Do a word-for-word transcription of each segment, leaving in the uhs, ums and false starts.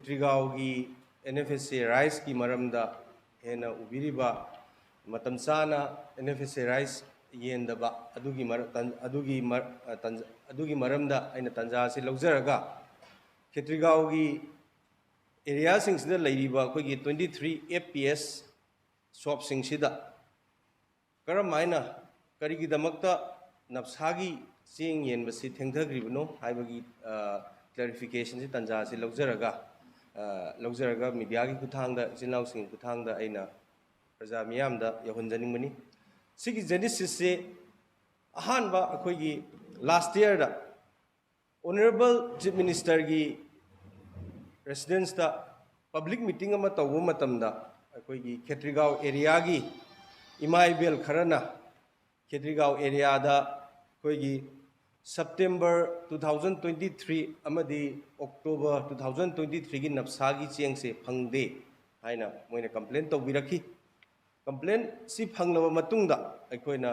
ꯈꯦꯇ꯭ꯔꯤꯒꯥꯎꯒꯤ and F S ꯑꯦ ꯔꯥꯏꯁꯀꯤ ꯃꯔꯝꯗ ꯍꯦꯟꯅ ꯎꯕꯤꯔꯤꯕ, ꯃꯇꯝ ꯆꯥꯅ N F S A rice ꯌꯦꯟꯗꯕ ꯑꯗꯨꯒꯤ ꯃꯔ-, ꯇꯟ-, ꯑꯗꯨꯒꯤ ꯃꯔ-, ꯑ, ꯇꯟꯖ-, ꯑꯗꯨꯒꯤ ꯃꯔꯝꯗ ꯑꯩꯅ ꯇꯟꯖꯥ ꯑꯁꯤ ꯂꯧꯖꯔꯒ, ꯈꯦꯇ꯭ꯔꯤꯒꯥꯎꯒꯤ ꯑꯦꯔꯤꯌꯥꯁꯤꯡꯁꯤꯗ ꯂꯩꯔꯤꯕ ꯑꯩꯈꯣꯏꯒꯤ twenty three F P S shopꯁꯤꯡꯁꯤꯗ ꯀꯔꯝ ꯍꯥꯏꯅ, ꯀꯔꯤꯒꯤꯗꯃꯛꯇ ꯅꯞꯁꯥꯒꯤ ꯆꯦꯡ ꯌꯦꯟꯕꯁꯤ ꯊꯦꯡꯊꯈ꯭ꯔꯤꯕꯅꯣ ꯍꯥꯏꯕꯒꯤ, ꯑ, clarificationꯁꯤ ꯇꯟꯖꯥ ꯑꯁꯤ ꯂꯧꯖꯔꯒ, ꯑ, ꯂꯧꯖꯔꯒ mediaꯒꯤ ꯈꯨꯠꯊꯥꯡꯗ, ꯏꯆꯤꯜ ꯏꯅꯥꯎꯁꯤꯡꯒꯤ ꯈꯨꯠꯊꯥꯡꯗ ꯑꯩꯅ ꯄ꯭ꯔꯖꯥ ꯃꯤꯌꯥꯝꯗ ꯌꯧꯍꯟꯖꯅꯤꯡꯕꯅꯤ꯫ ꯁꯤꯒꯤ genesisꯁꯤ ꯑꯍꯥꯟꯕ ꯑꯩꯈꯣꯏꯒꯤ last yearꯗ Honourable Chief Ministerꯒꯤ residenceꯇ public meeting ꯑꯃ ꯇꯧꯕ ꯃꯇꯝꯗ, ꯑꯩꯈꯣꯏꯒꯤ ꯈꯦꯇ꯭ꯔꯤꯒꯥꯎ ꯑꯦꯔꯤꯌꯥꯒꯤ ꯏꯃꯥ ꯏꯕꯦꯜ ꯈꯔꯅ ꯈꯦꯇ꯭ꯔꯤꯒꯥꯎ ꯑꯦꯔꯤꯌꯥꯗ ꯑꯩꯈꯣꯏꯒꯤ September two thousand twenty three ꯑꯃꯗꯤ October two thousand twenty threeꯒꯤ ꯅꯞꯁꯥꯒꯤ ꯆꯦꯡꯁꯦ ꯐꯪꯗꯦ ꯍꯥꯏꯅ ꯃꯣꯏꯅ complain ꯇꯧꯕꯤꯔꯛꯈꯤ꯫ Complainꯁꯤ ꯐꯪꯂꯕ ꯃꯇꯨꯡꯗ ꯑꯩꯈꯣꯏꯅ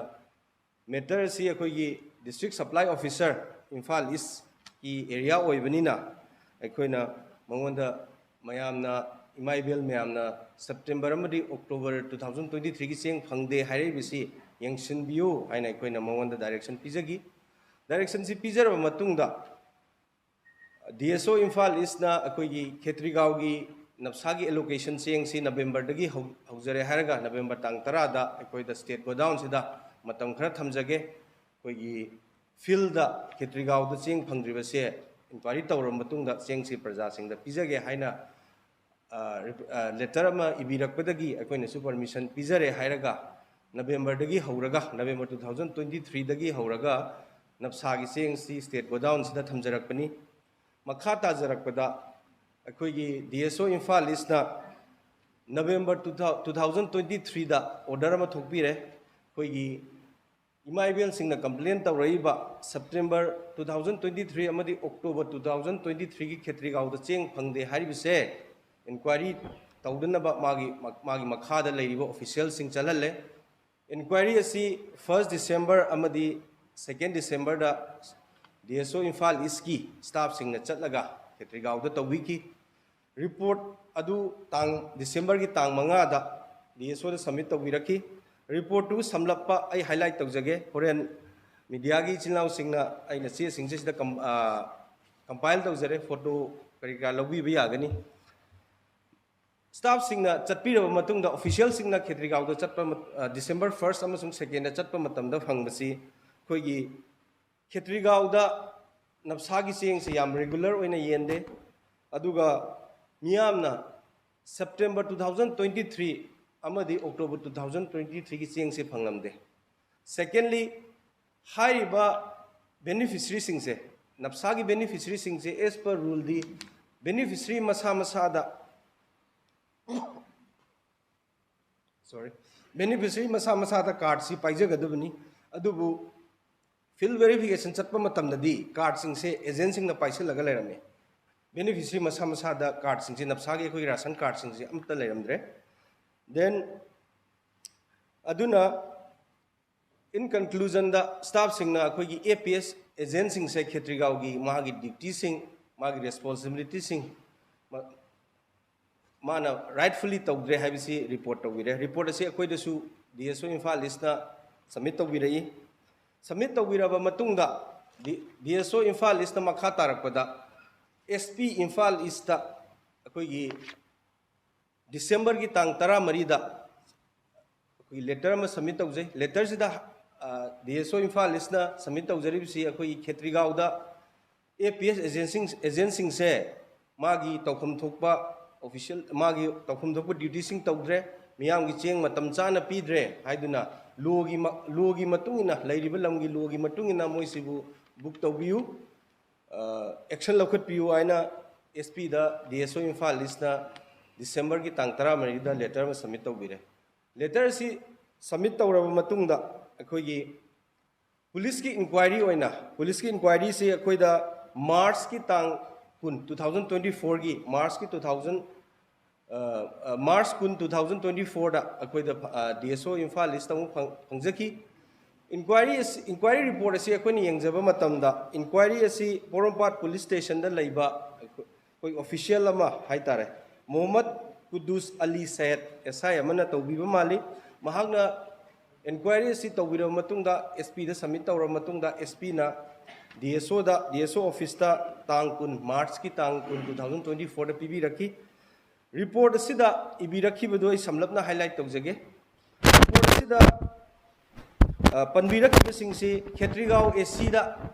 matter ꯑꯁꯤ ꯑꯩꯈꯣꯏꯒꯤ District Supply Officer, ꯏꯝꯐꯥꯜ ꯏꯁꯀꯤ ꯑꯦꯔꯤꯌꯥ ꯑꯣꯏꯕꯅꯤꯅ, ꯑꯩꯈꯣꯏꯅ ꯃꯉꯣꯟꯗ, ꯃꯌꯥꯝꯅ, ꯏꯃꯥ ꯏꯕꯦꯜ ꯃꯌꯥꯝꯅ September ꯑꯃꯗꯤ October two thousand twenty threeꯒꯤ ꯆꯦꯡ ꯐꯪꯗꯦ ꯍꯥꯏꯔꯛꯏꯕꯁꯤ ꯌꯦꯡꯁꯤꯟꯕꯤꯌꯨ ꯍꯥꯏꯅ ꯑꯩꯈꯣꯏꯅ ꯃꯉꯣꯟꯗ direction ꯄꯤꯖꯈꯤ꯫ Directionꯁꯤ ꯄꯤꯖꯔꯕ ꯃꯇꯨꯡꯗ, D S O ꯏꯝꯐꯥꯜ ꯏꯁꯅ ꯑꯩꯈꯣꯏꯒꯤ ꯈꯦꯇ꯭ꯔꯤꯒꯥꯎꯒꯤ ꯅꯞꯁꯥꯒꯤ allocation ꯆꯦꯡꯁꯤ Novemberꯗꯒꯤ ꯍꯧ-, ꯍꯧꯖꯔꯦ ꯍꯥꯏꯔꯒ, November ꯇꯥꯡ ꯇꯔꯥꯗ ꯑꯩꯈꯣꯏꯗ state godownꯁꯤꯗ ꯃꯇꯝ ꯈꯔ ꯊꯝꯖꯒꯦ, ꯑꯩꯈꯣꯏꯒꯤ fieldꯗ ꯈꯦꯇ꯭ꯔꯤꯒꯥꯎꯗ ꯆꯦꯡ ꯐꯪꯗ꯭ꯔꯤꯕꯁꯦ inquiry ꯇꯧꯔꯕ ꯃꯇꯨꯡꯗ ꯆꯦꯡꯁꯤ ꯄ꯭ꯔꯖꯥꯁꯤꯡꯗ ꯄꯤꯖꯒꯦ ꯍꯥꯏꯅ, ꯑ, ꯔꯤꯞ-, ꯑ, letter ꯑꯃ ꯏꯕꯤꯔꯛꯄꯗꯒꯤ ꯑꯩꯈꯣꯏꯅꯁꯨ permission ꯄꯤꯖꯔꯦ ꯍꯥꯏꯔꯒ, Novemberꯗꯒꯤ ꯍꯧꯔꯒ, November two thousand twenty threeꯗꯒꯤ ꯍꯧꯔꯒ ꯅꯞꯁꯥꯒꯤ ꯆꯦꯡꯁꯤ state godownꯁꯤꯗ ꯊꯝꯖꯔꯛꯄꯅꯤ꯫ ꯃꯈꯥ ꯇꯥꯖꯔꯛꯄꯗ ꯑꯩꯈꯣꯏꯒꯤ D S O Imphal ꯏꯁꯅ November two thousand twenty threeꯗ order ꯑꯃ ꯊꯣꯛꯄꯤꯔꯦ꯫ ꯑꯩꯈꯣꯏꯒꯤ ꯏꯃꯥ ꯏꯕꯦꯜꯁꯤꯡꯅ complain ꯇꯧꯔꯛꯏꯕ September two thousand twenty three ꯑꯃꯗꯤ October two thousand twenty threeꯒꯤ ꯈꯦꯇ꯭ꯔꯤꯒꯥꯎꯗ ꯆꯦꯡ ꯐꯪꯗꯦ ꯍꯥꯏꯔꯤꯕꯁꯦ inquiry ꯇꯧꯗꯅꯕ ꯃꯥꯒꯤ, ꯃꯥꯒꯤ ꯃꯈꯥꯗ ꯂꯩꯔꯤꯕ officialꯁꯤꯡ ꯆꯠꯍꯜꯂꯦ꯫ Inquiry ꯑꯁꯤ first December ꯑꯃꯗꯤ second Decemberꯗ D S O Imphal ꯏꯁꯀꯤ staffꯁꯤꯡꯅ ꯆꯠꯂꯒ ꯈꯦꯇ꯭ꯔꯤꯒꯥꯎꯗ ꯇꯧꯕꯤꯈꯤ꯫ ꯔꯤꯄꯣꯔꯠ ꯑꯗꯨ ꯇꯥꯡ, ꯗꯤꯁꯦꯝꯕꯔꯒꯤ ꯇꯥꯡ ꯃꯉꯥꯗ ꯗꯤ ꯑꯦꯁ ꯑꯣꯗ ꯁꯕꯃꯤꯠ ꯇꯧꯕꯤꯔꯛꯈꯤ꯫ ꯔꯤꯄꯣꯔꯠꯇꯨ ꯁꯝꯂꯞꯄ ꯑꯩ ꯍꯥꯏꯂꯥꯏꯠ ꯇꯧꯖꯒꯦ꯫ ꯍꯣꯔꯦꯟ ꯃꯤꯗꯤꯌꯥꯒꯤ ꯏꯆꯤꯜ ꯏꯅꯥꯎꯁꯤꯡꯅ ꯑꯩꯅ ꯆꯦꯁꯤꯡꯁꯦ ꯁꯤꯗ ꯀꯝ-, ꯑ, ꯀꯝꯄꯥꯏꯜ ꯇꯧꯖꯔꯦ꯫ ꯐꯣꯇꯣ ꯀꯔꯤ ꯀꯔꯥ ꯂꯧꯕꯤꯕ ꯌꯥꯒꯅꯤ꯫ ꯁ꯭ꯇꯥꯐꯁꯤꯡꯅ ꯆꯠꯄꯤꯔꯕ ꯃꯇꯨꯡꯗ, ꯑꯣꯐꯤꯁꯤꯌꯦꯜꯁꯤꯡꯅ ꯈꯦꯇ꯭ꯔꯤꯒꯥꯎꯗ ꯆꯠꯄ ꯃꯠ-, ꯑ, ꯗꯤꯁꯦꯝꯕꯔ ꯐꯥꯔꯁ ꯑꯃꯁꯨꯡ ꯁꯦꯀꯦꯟꯗ ꯆꯠꯄ ꯃꯇꯝꯗ ꯐꯪꯕꯁꯤ, ꯑꯩꯈꯣꯏꯒꯤ ꯈꯦꯇ꯭ꯔꯤꯒꯥꯎꯗ ꯅꯞꯁꯥꯒꯤ ꯆꯦꯡꯁꯤ ꯌꯥꯝ ꯔꯤꯒꯨꯂꯔ ꯑꯣꯏꯅ ꯌꯦꯟꯗꯦ, ꯑꯗꯨꯒ ꯃꯤꯌꯥꯝꯅ September two thousand twenty three ꯑꯃꯗꯤ October two thousand twenty three ꯒꯤ ꯆꯦꯡꯁꯤ ꯐꯪꯂꯝꯗꯦ꯫ ꯁꯦꯀꯦꯟꯂꯤ, ꯍꯥꯏꯔꯤꯕ ꯕꯦꯅꯤꯐꯤꯁꯔꯤꯁꯤꯡꯁꯦ, ꯅꯞꯁꯥꯒꯤ ꯕꯦꯅꯤꯐꯤꯁꯔꯤꯁꯤꯡꯁꯦ, as per rule ꯗꯤ ꯕꯦꯅꯤꯐꯤꯁꯔꯤ ꯃꯁꯥ ꯃꯁꯥꯗ, ꯁꯣꯔꯤ, ꯕꯦꯅꯤꯐꯤꯁꯔꯤ ꯃꯁꯥ ꯃꯁꯥꯗ ꯀꯥꯔꯗꯁꯤ ꯄꯥꯏꯖꯒꯗꯕꯅꯤ꯫ ꯑꯗꯨꯕꯨ ꯐꯤꯜꯗ ꯚꯦꯔꯤꯐꯤꯀꯦꯁꯟ ꯆꯠꯄ ꯃꯇꯝꯗꯗꯤ ꯀꯥꯔꯗꯁꯤꯡꯁꯦ ꯑꯦꯖꯦꯟꯁꯤꯡꯅ ꯄꯥꯏꯁꯤꯜꯂꯒ ꯂꯩꯔꯝꯃꯤ꯫ ꯕꯦꯅꯤꯐꯤꯁꯔꯤ ꯃꯁꯥ ꯃꯁꯥꯗ ꯀꯥꯔꯗꯁꯤꯡꯁꯦ, ꯅꯞꯁꯥꯒꯤ ꯑꯩꯈꯣꯏꯒꯤ ꯔꯥꯁꯟ ꯀꯥꯔꯗꯁꯤꯡꯁꯦ ꯑꯃꯠꯇ ꯂꯩꯔꯝꯗ꯭ꯔꯦ꯫ ꯗꯦꯟ, ꯑꯗꯨꯅ, ꯏꯟ ꯀꯟꯀ꯭ꯂꯨꯖꯟꯗ, ꯁ꯭ꯇꯥꯐꯁꯤꯡꯅ ꯑꯩꯈꯣꯏꯒꯤ ꯑꯦ ꯄꯤ ꯑꯦꯁ ꯑꯦꯖꯦꯟꯁꯤꯡꯁꯦ ꯈꯦꯇ꯭ꯔꯤꯒꯥꯎꯒꯤ ꯃꯥꯒꯤ ꯗ꯭ꯌꯨꯇꯤꯁꯤꯡ, ꯃꯥꯒꯤ ꯔꯦꯁꯄꯣꯟꯁꯤꯕꯤꯂꯤꯇꯤꯁꯤꯡ ꯃ-, ꯃꯥꯅ ꯔꯥꯏꯠꯐꯨꯜꯂꯤ ꯇꯧꯗ꯭ꯔꯦ ꯍꯥꯏꯕꯁꯤ ꯔꯤꯄꯣꯔꯠ ꯇꯧꯕꯤꯔꯦ꯫ ꯔꯤꯄꯣꯔꯠ ꯑꯁꯤ ꯑꯩꯈꯣꯏꯗꯁꯨ ꯗꯤ ꯑꯦꯁ ꯑꯣ ꯏꯝꯐꯥꯜ ꯏꯁꯅ ꯁꯕꯃꯤꯠ ꯇꯧꯕꯤꯔꯛꯏ꯫ ꯁꯕꯃꯤꯠ ꯇꯧꯕꯤꯔꯕ ꯃꯇꯨꯡꯗ, ꯗꯤ-, ꯗꯤ ꯑꯦꯁ ꯑꯣ ꯏꯝꯐꯥꯜ ꯏꯁꯅ ꯃꯈꯥ ꯇꯥꯔꯛꯄꯗ ꯑꯦꯁ ꯄꯤ ꯏꯝꯐꯥꯜ ꯏꯁꯇ ꯑꯩꯈꯣꯏꯒꯤ ꯗꯤꯁꯦꯝꯕꯔꯒꯤ ꯇꯥꯡ ꯇꯔꯥꯃꯔꯤꯗ ꯑꯩꯈꯣꯏꯒꯤ ꯂꯦꯇꯔ ꯑꯃ ꯁꯕꯃꯤꯠ ꯇꯧꯖꯩ꯫ ꯂꯦꯇꯔꯁꯤꯗ, ꯑ, ꯗꯤ ꯑꯦꯁ ꯑꯣ ꯏꯝꯐꯥꯜ ꯏꯁꯅ ꯁꯕꯃꯤꯠ ꯇꯧꯖꯔꯤꯕꯁꯤ ꯑꯩꯈꯣꯏꯒꯤ ꯈꯦꯇ꯭ꯔꯤꯒꯥꯎꯗ ꯑꯦ ꯄꯤ ꯑꯦꯁ ꯑꯦꯖꯦꯟꯁꯤꯡ, ꯑꯦꯖꯦꯟꯁꯤꯡꯁꯦ ꯃꯥꯒꯤ ꯇꯧꯐꯝ ꯊꯣꯛꯄ ꯑꯣꯐꯤꯁꯤꯌꯦꯜ, ꯃꯥꯒꯤ ꯇꯧꯐꯝ ꯊꯣꯛꯄ ꯗ꯭ꯌꯨꯇꯤꯁꯤꯡ ꯇꯧꯗ꯭ꯔꯦ, ꯃꯤꯌꯥꯝꯒꯤ ꯆꯦꯡ ꯃꯇꯝ ꯆꯥꯅ ꯄꯤꯗ꯭ꯔꯦ ꯍꯥꯏꯗꯨꯅ ꯂꯣꯒꯤ ꯃ-, ꯂꯣꯒꯤ ꯃꯇꯨꯡ ꯏꯟꯅ, ꯂꯩꯔꯤꯕ ꯂꯝꯒꯤ ꯂꯣꯒꯤ ꯃꯇꯨꯡ ꯏꯟꯅ ꯃꯣꯏꯁꯤꯕꯨ ꯕꯨꯛ ꯇꯧꯕꯤꯌꯨ, ꯑ, ꯑꯦꯛꯁꯟ ꯂꯧꯈꯠꯄꯤꯌꯨ ꯍꯥꯏꯅ ꯑꯦꯁ ꯄꯤꯗ, ꯗꯤ ꯑꯦꯁ ꯑꯣ ꯏꯝꯐꯥꯜ ꯏꯁꯅ ꯗꯤꯁꯦꯝꯕꯔꯒꯤ ꯇꯥꯡ ꯇꯔꯥꯃꯔꯤꯗ ꯂꯦꯇꯔ ꯑꯃ ꯁꯕꯃꯤꯠ ꯇꯧꯕꯤꯔꯦ꯫ ꯂꯦꯇꯔ ꯑꯁꯤ ꯁꯕꯃꯤꯠ ꯇꯧꯔꯕ ꯃꯇꯨꯡꯗ ꯑꯩꯈꯣꯏꯒꯤ ꯄꯨꯂꯤꯁꯀꯤ ꯏꯟꯀ꯭ꯋꯥꯏꯔꯤ ꯑꯣꯏꯅ, ꯄꯨꯂꯤꯁꯀꯤ ꯏꯟꯀ꯭ꯋꯥꯏꯔꯤꯁꯤ ꯑꯩꯈꯣꯏꯗ ꯃꯥꯔꯆꯀꯤ ꯇꯥꯡ ꯀꯨꯟ, two thousand twenty fourꯒꯤ ꯃꯥꯔꯆꯀꯤ two thousand, ꯑ, ꯑ, ꯃꯥꯔꯆ ꯀꯨꯟ, two thousand twenty fourꯗ ꯑꯩꯈꯣꯏꯗ, ꯑ, ꯗꯤ ꯑꯦꯁ ꯑꯣ ꯏꯝꯐꯥꯜ ꯏꯁꯇ ꯑꯃꯨꯛ ꯐꯪ-, ꯐꯪꯖꯈꯤ꯫ ꯏꯟꯀ꯭ꯋꯥꯏꯔꯤ ꯑꯁꯤ, ꯏꯟꯀ꯭ꯋꯥꯏꯔꯤ ꯔꯤꯄꯣꯔꯠ ꯑꯁꯤ ꯑꯩꯈꯣꯏꯅ ꯌꯦꯡꯖꯕ ꯃꯇꯝꯗ, ꯏꯟꯀ꯭ꯋꯥꯏꯔꯤ ꯑꯁꯤ ꯄꯣꯔꯣꯝꯄꯥꯠ ꯄꯨꯂꯤꯁ ꯁ꯭ꯇꯦꯁꯟꯗ ꯂꯩꯕ ꯑꯩꯈꯣꯏ, ꯑꯩꯈꯣꯏ ꯑꯣꯐꯤꯁꯤꯌꯦꯜ ꯑꯃ ꯍꯥꯏꯇꯥꯔꯦ, ꯃꯣꯍꯝꯃꯗ ꯀꯨꯗꯨꯁ ꯑꯂꯤ ꯁꯌꯦꯗ, ꯑꯦꯁ ꯑꯥꯏ ꯑꯃꯅ ꯇꯧꯕꯤꯕ ꯃꯥꯜꯂꯤ꯫ ꯃꯍꯥꯛꯅ ꯏꯟꯀ꯭ꯋꯥꯏꯔꯤ ꯑꯁꯤ ꯇꯧꯕꯤꯔꯕ ꯃꯇꯨꯡꯗ, ꯑꯦꯁ ꯄꯤꯗ ꯁꯕꯃꯤꯠ ꯇꯧꯔꯕ ꯃꯇꯨꯡꯗ, ꯑꯦꯁ ꯄꯤꯅ ꯗꯤ ꯑꯦꯁ ꯑꯣꯗ, ꯗꯤ ꯑꯦꯁ ꯑꯣ ꯑꯣꯐꯤꯁꯇ ꯇꯥꯡ ꯀꯨꯟ, ꯃꯥꯔꯆꯀꯤ ꯇꯥꯡ ꯀꯨꯟ, ꯇꯨ ꯊꯥꯎꯖꯟ ꯇ꯭ꯋꯦꯟꯇꯤ ꯐꯣꯔꯗ ꯄꯤꯕꯤꯔꯛꯈꯤ꯫ ꯔꯤꯄꯣꯔꯠ ꯑꯁꯤꯗ ꯏꯕꯤꯔꯛꯈꯤꯕꯗꯨ ꯑꯩ ꯁꯝꯂꯞꯅ ꯍꯥꯏꯂꯥꯏꯠ ꯇꯧꯖꯒꯦ꯫ ꯔꯤꯄꯣꯔꯠ ꯑꯁꯤꯗ, ꯑ, ꯄꯟꯕꯤꯔꯛꯈꯤꯕꯁꯤꯡꯁꯤ ꯈꯦꯇ꯭ꯔꯤꯒꯥꯎ ꯑꯦ ꯁꯤꯗ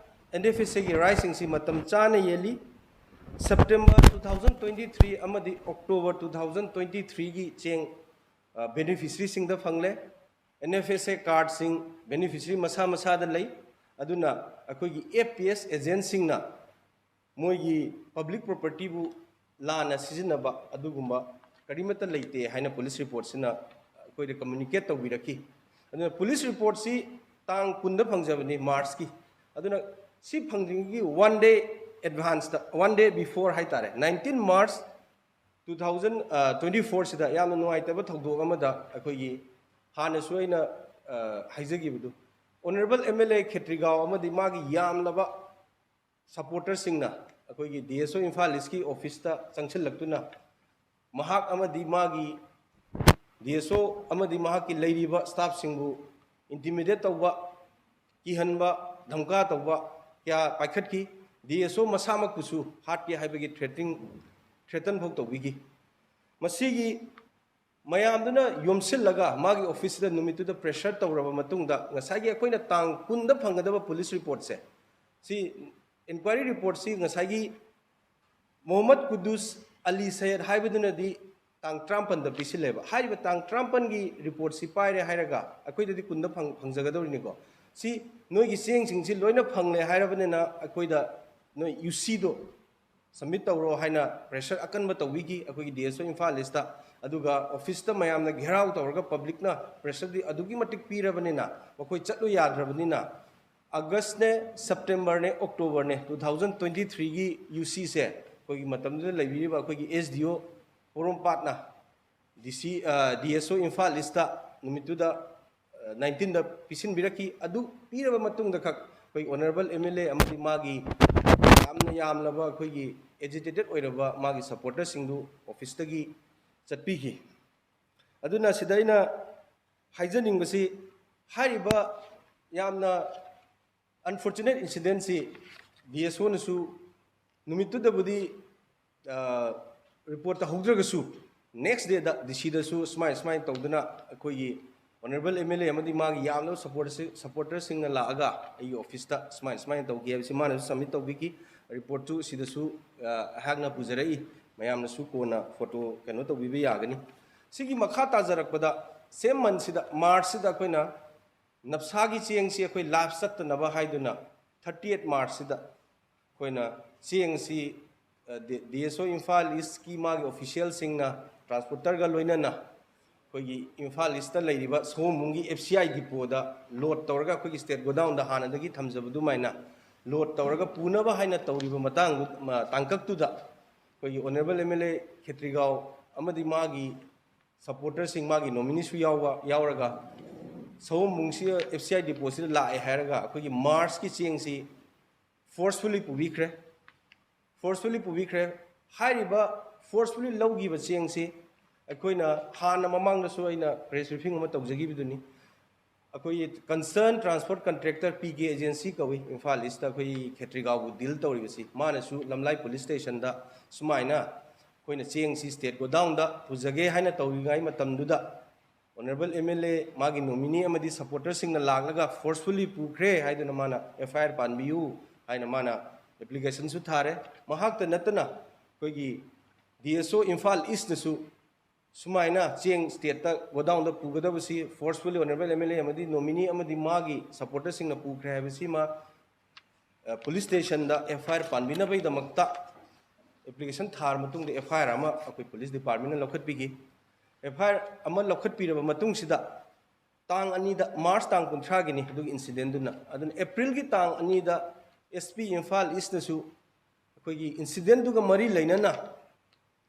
ꯑꯦꯟ ꯑꯦꯐ ꯑꯦꯁ ꯑꯦꯒꯤ ꯔꯥꯏꯠꯁꯤꯡꯁꯤ ꯃꯇꯝ ꯆꯥꯅ ꯌꯦꯜꯂꯤ꯫ September two thousand twenty three ꯑꯃꯗꯤ ꯑꯣꯛꯇꯣꯕꯔ ꯇꯨ ꯊꯥꯎꯖꯟ ꯇ꯭ꯋꯦꯟꯇꯤ ꯊ꯭ꯔꯤꯒꯤ ꯆꯦꯡ, ꯑ, ꯕꯦꯅꯤꯐꯤꯁꯔꯤꯁꯤꯡꯗ ꯐꯪꯂꯦ꯫ ꯑꯦꯟ ꯑꯦꯐ ꯑꯦꯁ ꯑꯦ ꯀꯥꯔꯗꯁꯤꯡ ꯕꯦꯅꯤꯐꯤꯁꯔꯤ ꯃꯁꯥ ꯃꯁꯥꯗ ꯂꯩ꯫ ꯑꯗꯨꯅ ꯑꯩꯈꯣꯏꯒꯤ ꯑꯦꯐ ꯄꯤ ꯑꯦꯁ ꯑꯦꯖꯦꯟꯁꯤꯡꯅ ꯃꯣꯏꯒꯤ ꯄꯕ꯭ꯂꯤꯛ ꯄ꯭ꯔꯣꯄꯔꯇꯤꯕꯨ ꯂꯥꯟꯅ ꯁꯤꯖꯤꯟꯅꯕ ꯑꯗꯨꯒꯨꯝꯕ ꯀꯔꯤꯃꯠꯇ ꯂꯩꯇꯦ ꯍꯥꯏꯅ ꯄꯨꯂꯤꯁ ꯔꯤꯄꯣꯔꯠꯁꯤꯅ ꯑꯩꯈꯣꯏꯗ ꯀꯝꯃ꯭ꯌꯨꯅꯤꯀꯦꯠ ꯇꯧꯕꯤꯔꯛꯈꯤ꯫ ꯑꯗꯨꯅ ꯄꯨꯂꯤꯁ ꯔꯤꯄꯣꯔꯠꯁꯤ ꯇꯥꯡ ꯀꯨꯟꯗ ꯐꯪꯖꯕꯅꯤ, ꯃꯥꯔꯆꯀꯤ꯫ ꯑꯗꯨꯅ ꯁꯤ ꯐꯪꯗ꯭ꯔꯤꯉꯩꯒꯤ ꯋꯥꯟ ꯗꯦ ꯑꯦꯗꯚꯥꯟꯁꯇ, ꯋꯥꯟ ꯗꯦ ꯕꯤꯐꯣꯔ ꯍꯥꯏꯇꯥꯔꯦ, nineteen March two thousand twenty ꯐꯣꯔꯁꯤꯗ ꯌꯥꯝꯅ ꯅꯨꯡꯉꯥꯏꯇꯕ ꯊꯧꯗꯣꯛ ꯑꯃꯗ ꯑꯩꯈꯣꯏꯒꯤ ꯍꯥꯟꯅꯁꯨ ꯑꯩꯅ, ꯑ, ꯍꯥꯏꯖꯈꯤꯕꯗꯨ, honourable M L A Khetrigao ꯑꯃꯗꯤ ꯃꯥꯒꯤ ꯌꯥꯝꯂꯕ ꯁꯄꯣꯔꯇꯔꯁꯤꯡꯅ ꯑꯩꯈꯣꯏꯒꯤ ꯗꯤ ꯑꯦꯁ ꯑꯣ ꯏꯝꯐꯥꯜ ꯏꯁꯀꯤ ꯑꯣꯐꯤꯁꯇ ꯆꯪꯁꯤꯜꯂꯛꯇꯨꯅ ꯃꯍꯥꯛ ꯑꯃꯗꯤ ꯃꯥꯒꯤ ꯗꯤ ꯑꯦꯁ ꯑꯣ ꯑꯃꯗꯤ ꯃꯍꯥꯛꯀꯤ ꯂꯩꯔꯤꯕ ꯁ꯭ꯇꯥꯐꯁꯤꯡꯕꯨ ꯏꯟꯇꯤꯃꯤꯗꯦꯠ ꯇꯧꯕ, ꯀꯤꯍꯟꯕ, ꯙꯝꯀꯥ ꯇꯧꯕ ꯀꯌꯥ ꯄꯥꯏꯈꯠꯈꯤ꯫ ꯗꯤ ꯑꯦꯁ ꯑꯣ ꯃꯁꯥꯃꯛꯄꯨꯁꯨ ꯍꯥꯠꯀꯦ ꯍꯥꯏꯕꯒꯤ ꯊ꯭ꯔꯦꯇꯤꯡ, ꯊ꯭ꯔꯦꯇꯟ ꯐꯥꯎ ꯇꯧꯕꯤꯈꯤ꯫ ꯃꯁꯤꯒꯤ ꯃꯌꯥꯝꯗꯨꯅ ꯌꯣꯝꯁꯤꯜꯂꯒ ꯃꯥꯒꯤ ꯑꯣꯐꯤꯁꯇ ꯅꯨꯃꯤꯠꯇꯨꯗ ꯄ꯭ꯔꯦꯁꯔ ꯇꯧꯔꯕ ꯃꯇꯨꯡꯗ, ꯉꯁꯥꯏꯒꯤ ꯑꯩꯈꯣꯏꯅ ꯇꯥꯡ ꯀꯨꯟꯗ ꯐꯪꯒꯗꯕ ꯄꯨꯂꯤꯁ ꯔꯤꯄꯣꯔꯠꯁꯦ, ꯁꯤ, ꯏꯟꯀ꯭ꯋꯥꯏꯔꯤ ꯔꯤꯄꯣꯔꯠꯁꯤ ꯉꯁꯥꯏꯒꯤ ꯃꯣꯍꯝꯃꯗ ꯀꯨꯗꯨꯁ ꯑꯂꯤ ꯁꯌꯦꯗ ꯍꯥꯏꯕꯗꯨꯅꯗꯤ ꯇꯥꯡ ꯇꯔꯥꯃꯥꯄꯟꯗ ꯄꯤꯁꯤꯜꯂꯦꯕ꯫ ꯍꯥꯏꯔꯤꯕ ꯇꯥꯡ ꯇꯔꯥꯃꯥꯄꯟꯒꯤ ꯔꯤꯄꯣꯔꯠꯁꯤ ꯄꯥꯏꯔꯦ ꯍꯥꯏꯔꯒ ꯑꯩꯈꯣꯏꯗꯗꯤ ꯀꯨꯟꯗ ꯐꯪ-, ꯐꯪꯖꯒꯗꯧꯔꯤꯅꯤꯀꯣ꯫ ꯁꯤ ꯅꯣꯏꯒꯤ ꯆꯦꯡꯁꯤꯡꯁꯤ ꯂꯣꯏꯅ ꯐꯪꯂꯦ ꯍꯥꯏꯔꯕꯅꯤꯅ ꯑꯩꯈꯣꯏꯗ ꯅꯣꯏ ꯌꯨ ꯁꯤꯗꯣ ꯁꯕꯃꯤꯠ ꯇꯧꯔꯣ ꯍꯥꯏꯅ ꯄ꯭ꯔꯦꯁꯔ ꯑꯀꯟꯕ ꯇꯧꯕꯤꯈꯤ ꯑꯩꯈꯣꯏꯒꯤ ꯗꯤ ꯑꯦꯁ ꯑꯣ ꯏꯝꯐꯥꯜ ꯏꯁꯇ꯫ ꯑꯗꯨꯒ ꯑꯣꯐꯤꯁꯇ ꯃꯌꯥꯝꯅ ꯘꯦꯔꯥꯎ ꯇꯧꯔꯒ ꯄꯕ꯭ꯂꯤꯛꯅ ꯄ꯭ꯔꯦꯁꯔꯗꯤ ꯑꯗꯨꯛꯀꯤ ꯃꯇꯤꯛ ꯄꯤꯔꯕꯅꯤꯅ ꯃꯈꯣꯏ ꯆꯠꯂꯨ ꯌꯥꯗ꯭ꯔꯕꯅꯤꯅ, ꯑꯥꯒꯁꯅꯦ, ꯁꯦꯞꯇꯦꯝꯕꯔꯅꯦ, ꯑꯣꯛꯇꯣꯕꯔꯅꯦ, ꯇꯨ ꯊꯥꯎꯖꯟ ꯇ꯭ꯋꯦꯟꯇꯤ ꯊ꯭ꯔꯤꯒꯤ ꯌꯨ ꯁꯤꯁꯦ ꯑꯩꯈꯣꯏꯒꯤ ꯃꯇꯝꯗꯨꯗ ꯂꯩꯕꯤꯔꯤꯕ ꯑꯩꯈꯣꯏꯒꯤ ꯑꯦꯁ ꯗꯤ ꯑꯣ ꯄꯣꯔꯣꯝꯄꯥꯠꯅ ꯗꯤ ꯁꯤ, ꯑ, ꯗꯤ ꯑꯦꯁ ꯑꯣ ꯏꯝꯐꯥꯜ ꯏꯁꯇ ꯅꯨꯃꯤꯠꯇꯨꯗ, ꯑ, ꯅꯥꯏꯟꯇꯤꯟꯗ ꯄꯤꯁꯤꯟꯕꯤꯔꯛꯈꯤ꯫ ꯑꯗꯨ ꯄꯤꯔꯕ ꯃꯇꯨꯡꯗ ꯈꯛ ꯑꯩꯈꯣꯏ ꯑꯣꯅꯔꯦꯕꯜ ꯑꯦꯝ ꯑꯦꯜ ꯑꯦ ꯑꯃꯗꯤ ꯃꯥꯒꯤ ꯌꯥꯝꯅ ꯌꯥꯝꯂꯕ ꯑꯩꯈꯣꯏꯒꯤ ꯑꯦꯖꯤꯇꯦꯇꯦꯠ ꯑꯣꯏꯔꯕ ꯃꯥꯒꯤ ꯁꯄꯣꯔꯇꯔꯁꯤꯡꯗꯨ ꯑꯣꯐꯤꯁꯇꯒꯤ ꯆꯠꯄꯤꯈꯤ꯫ ꯑꯗꯨꯅ ꯁꯤꯗ ꯑꯩꯅ ꯍꯥꯏꯖꯅꯤꯡꯕꯁꯤ, ꯍꯥꯏꯔꯤꯕ ꯌꯥꯝꯅ ꯑꯟꯐꯣꯔꯆꯨꯅꯦꯠ ꯏꯟꯁꯤꯗꯦꯟꯁꯤ ꯗꯤ ꯑꯦꯁ ꯑꯣꯅꯁꯨ ꯅꯨꯃꯤꯠꯇꯨꯗꯕꯨꯗꯤ ꯔꯤꯄꯣꯔꯠ ꯇꯧꯍꯧꯗ꯭ꯔꯒꯁꯨ, ꯅꯦꯛꯁ ꯗꯦꯗ ꯗꯤ ꯁꯤꯗꯁꯨ ꯁꯨꯃꯥꯏ ꯁꯨꯃꯥꯏꯅ ꯇꯧꯗꯅ ꯑꯩꯈꯣꯏꯒꯤ ꯑꯣꯅꯔꯦꯕꯜ ꯑꯦꯝ ꯑꯦꯜ ꯑꯦ ꯑꯃꯗꯤ ꯃꯥꯒꯤ ꯌꯥꯝꯂꯕ ꯁꯄꯣꯔꯇꯔꯁꯤꯡꯅ ꯂꯥꯛꯑꯒ ꯑꯩꯒꯤ ꯑꯣꯐꯤꯁꯇ ꯁꯨꯃꯥꯏꯅ ꯁꯨꯃꯥꯏꯅ ꯇꯧꯈꯤ ꯍꯥꯏꯕꯁꯤ ꯃꯥꯅꯁꯨ ꯁꯕꯃꯤꯠ ꯇꯧꯕꯤꯈꯤ꯫ ꯔꯤꯄꯣꯔꯠꯁꯨ ꯁꯤꯗꯁꯨ ꯑꯩꯍꯥꯛꯅ ꯄꯨꯖꯔꯛꯏ꯫ ꯃꯌꯥꯝꯅꯁꯨ ꯀꯣꯟꯅ ꯐꯣꯇꯣ ꯀꯩꯅꯣ ꯇꯧꯕꯤꯕ ꯌꯥꯒꯅꯤ꯫ ꯁꯤꯒꯤ ꯃꯈꯥ ꯇꯥꯖꯔꯛꯄꯗ, ꯁꯦꯝ ꯃꯟꯁꯤꯗ, ꯃꯥꯔꯆꯁꯤꯗ ꯑꯩꯈꯣꯏꯅ ꯅꯞꯁꯥꯒꯤ ꯆꯦꯡꯁꯤ ꯑꯩꯈꯣꯏ ꯂꯥꯏꯐ ꯆꯠꯇꯅꯕ ꯍꯥꯏꯗꯨꯅ, ꯊꯥꯔꯇꯤ ꯑꯩꯠ ꯃꯥꯔꯆꯁꯤꯗ ꯑꯩꯈꯣꯏꯅ ꯆꯦꯡꯁꯤ ꯗꯤ ꯑꯦꯁ ꯑꯣ ꯏꯝꯐꯥꯜ ꯏꯁꯀꯤ ꯃꯥꯒꯤ ꯑꯣꯐꯤꯁꯤꯌꯦꯜꯁꯤꯡꯅ ꯇ꯭ꯔꯥꯟꯁꯄꯣꯔꯇꯔꯒ ꯂꯣꯏꯅꯅ ꯑꯩꯈꯣꯏꯒꯤ ꯏꯝꯐꯥꯜ ꯏꯁꯇ ꯂꯩꯔꯤꯕ ꯁꯑꯣꯝꯕꯨꯡꯒꯤ ꯑꯦꯐ ꯁꯤ ꯑꯥꯏ ꯗꯤꯄꯣꯗ ꯂꯣꯗ ꯇꯧꯔꯒ, ꯑꯩꯈꯣꯏꯒꯤ ꯁ꯭ꯇꯦꯠ ꯒꯣꯗꯥꯎꯟꯗ ꯍꯥꯟꯅꯗꯒꯤ ꯊꯝꯖꯕ ꯑꯗꯨꯃꯥꯏꯅ ꯂꯣꯗ ꯇꯧꯔꯒ ꯄꯨꯅꯕ ꯍꯥꯏꯅ ꯇꯧꯔꯤꯕ ꯃꯇꯥꯡꯗꯨ, ꯇꯥꯡꯀꯛꯇꯨꯗ ꯑꯩꯈꯣꯏꯒꯤ honourable M L A Khetrigao ꯑꯃꯗꯤ ꯃꯥꯒꯤ ꯁꯄꯣꯔꯇꯔꯁꯤꯡ, ꯃꯥꯒꯤ ꯅꯣꯃꯤꯅꯤꯁꯨ ꯌꯥꯎꯕ, ꯌꯥꯎꯔꯒ ꯁꯑꯣꯝꯕꯨꯡꯁꯤ ꯑꯦꯐ ꯁꯤ ꯑꯥꯏ ꯗꯤꯄꯣꯁꯤꯗ ꯂꯥꯛꯑꯦ ꯍꯥꯏꯔꯒ ꯑꯩꯈꯣꯏꯒꯤ ꯃꯥꯔꯆꯀꯤ ꯆꯦꯡꯁꯤ ꯐꯣꯔꯁꯐꯨꯜꯂꯤ ꯄꯨꯕꯤꯈ꯭ꯔꯦ꯫ ꯐꯣꯔꯁꯐꯨꯜꯂꯤ ꯄꯨꯕꯤꯈ꯭ꯔꯦ꯫ ꯍꯥꯏꯔꯤꯕ ꯐꯣꯔꯁꯐꯨꯜꯂꯤ ꯂꯧꯈꯤꯕ ꯆꯦꯡꯁꯤ ꯑꯩꯈꯣꯏꯅ ꯍꯥꯟꯅ ꯃꯃꯥꯡꯗꯁꯨ ꯑꯩꯅ ꯄ꯭ꯔꯦꯁ ꯕ꯭ꯔꯤꯐꯤꯡ ꯑꯃ ꯇꯧꯖꯈꯤꯕꯗꯨꯅꯤ꯫ ꯑꯩꯈꯣꯏꯒꯤ concern transport contractor P K agency ꯀꯧꯏ, ꯏꯝꯐꯥꯜ ꯏꯁꯇ ꯑꯩꯈꯣꯏꯒꯤ ꯈꯦꯇ꯭ꯔꯤꯒꯥꯎꯕꯨ ꯗꯤꯜ ꯇꯧꯔꯤꯕꯁꯤ, ꯃꯥꯅꯁꯨ ꯂꯝꯂꯥꯏ ꯄꯨꯂꯤꯁ ꯁ꯭ꯇꯦꯁꯟꯗ ꯁꯨꯃꯥꯏꯅ ꯑꯩꯈꯣꯏꯅ ꯆꯦꯡꯁꯤ ꯁ꯭ꯇꯦꯠ ꯒꯣꯗꯥꯎꯟꯗ ꯄꯨꯖꯒꯦ ꯍꯥꯏꯅ ꯇꯧꯔꯤꯉꯩ ꯃꯇꯝꯗꯨꯗ ꯑꯣꯅꯔꯦꯕꯜ ꯑꯦꯝ ꯑꯦꯜ ꯑꯦ, ꯃꯥꯒꯤ ꯅꯣꯃꯤꯅꯤ ꯑꯃꯗꯤ ꯁꯄꯣꯔꯇꯔꯁꯤꯡꯅ ꯂꯥꯛꯂꯒ ꯐꯣꯔꯁꯐꯨꯜꯂꯤ ꯄꯨꯈ꯭ꯔꯦ ꯍꯥꯏꯗꯨꯅ ꯃꯥꯅ ꯑꯦꯐ ꯑꯥꯏ ꯑꯥꯔ ꯄꯥꯟꯕꯤꯌꯨ ꯍꯥꯏꯅ ꯃꯥꯅ ꯑꯦꯄ꯭ꯂꯤꯀꯦꯁꯟꯁꯨ ꯊꯥꯔꯦ꯫ ꯃꯍꯥꯛꯇ ꯅꯠꯇꯅ ꯑꯩꯈꯣꯏꯒꯤ ꯗꯤ ꯑꯦꯁ ꯑꯣ ꯏꯝꯐꯥꯜ ꯏꯁꯅꯁꯨ ꯁꯨꯃꯥꯏꯅ ꯆꯦꯡ ꯁ꯭ꯇꯦꯠꯇ ꯒꯣꯗꯥꯎꯟꯗ ꯄꯨꯒꯗꯕꯁꯤ ꯐꯣꯔꯁꯐꯨꯜꯂꯤ ꯑꯣꯅꯔꯦꯕꯜ ꯑꯦꯝ ꯑꯦꯜ ꯑꯦ ꯑꯃꯗꯤ ꯅꯣꯃꯤꯅꯤ ꯑꯃꯗꯤ ꯃꯥꯒꯤ ꯁꯄꯣꯔꯇꯔꯁꯤꯡꯅ ꯄꯨꯈ꯭ꯔꯦ ꯍꯥꯏꯕꯁꯤꯃ ꯑ, ꯄꯨꯂꯤꯁ ꯁ꯭ꯇꯦꯁꯟꯗ ꯑꯦꯐ ꯑꯥꯏ ꯑꯥꯔ ꯄꯥꯟꯕꯤꯅꯕꯒꯤꯗꯃꯛꯇ ꯑꯦꯄ꯭ꯂꯤꯀꯦꯁꯟ ꯊꯥꯔ ꯃꯇꯨꯡꯗ ꯑꯦꯐ ꯑꯥꯏ ꯑꯥꯔ ꯑꯃ ꯑꯩꯈꯣꯏ ꯄꯨꯂꯤꯁ ꯗꯤꯄꯥꯔꯠꯃꯦꯟꯅ ꯂꯧꯈꯠꯄꯤꯈꯤ꯫ ꯑꯦꯐ ꯑꯥꯏ ꯑꯥꯔ ꯑꯃ ꯂꯧꯈꯠꯄꯤꯔꯕ ꯃꯇꯨꯡꯁꯤꯗ, ꯇꯥꯡ ꯑꯅꯤꯗ, ꯃꯥꯔꯆ ꯇꯥꯡ ꯀꯨꯟꯊ꯭ꯔꯥꯒꯤꯅꯤ ꯑꯗꯨꯒꯤ ꯏꯟꯁꯤꯗꯦꯟꯗꯨꯅ꯫ ꯑꯗꯨꯅ ꯑꯦꯄ꯭ꯔꯤꯜꯒꯤ ꯇꯥꯡ ꯑꯅꯤꯗ ꯑꯦꯁ ꯄꯤ ꯏꯝꯐꯥꯜ ꯏꯁꯅꯁꯨ ꯑꯩꯈꯣꯏꯒꯤ ꯏꯟꯁꯤꯗꯦꯟꯗꯨꯒ ꯃꯔꯤ ꯂꯩꯅꯅ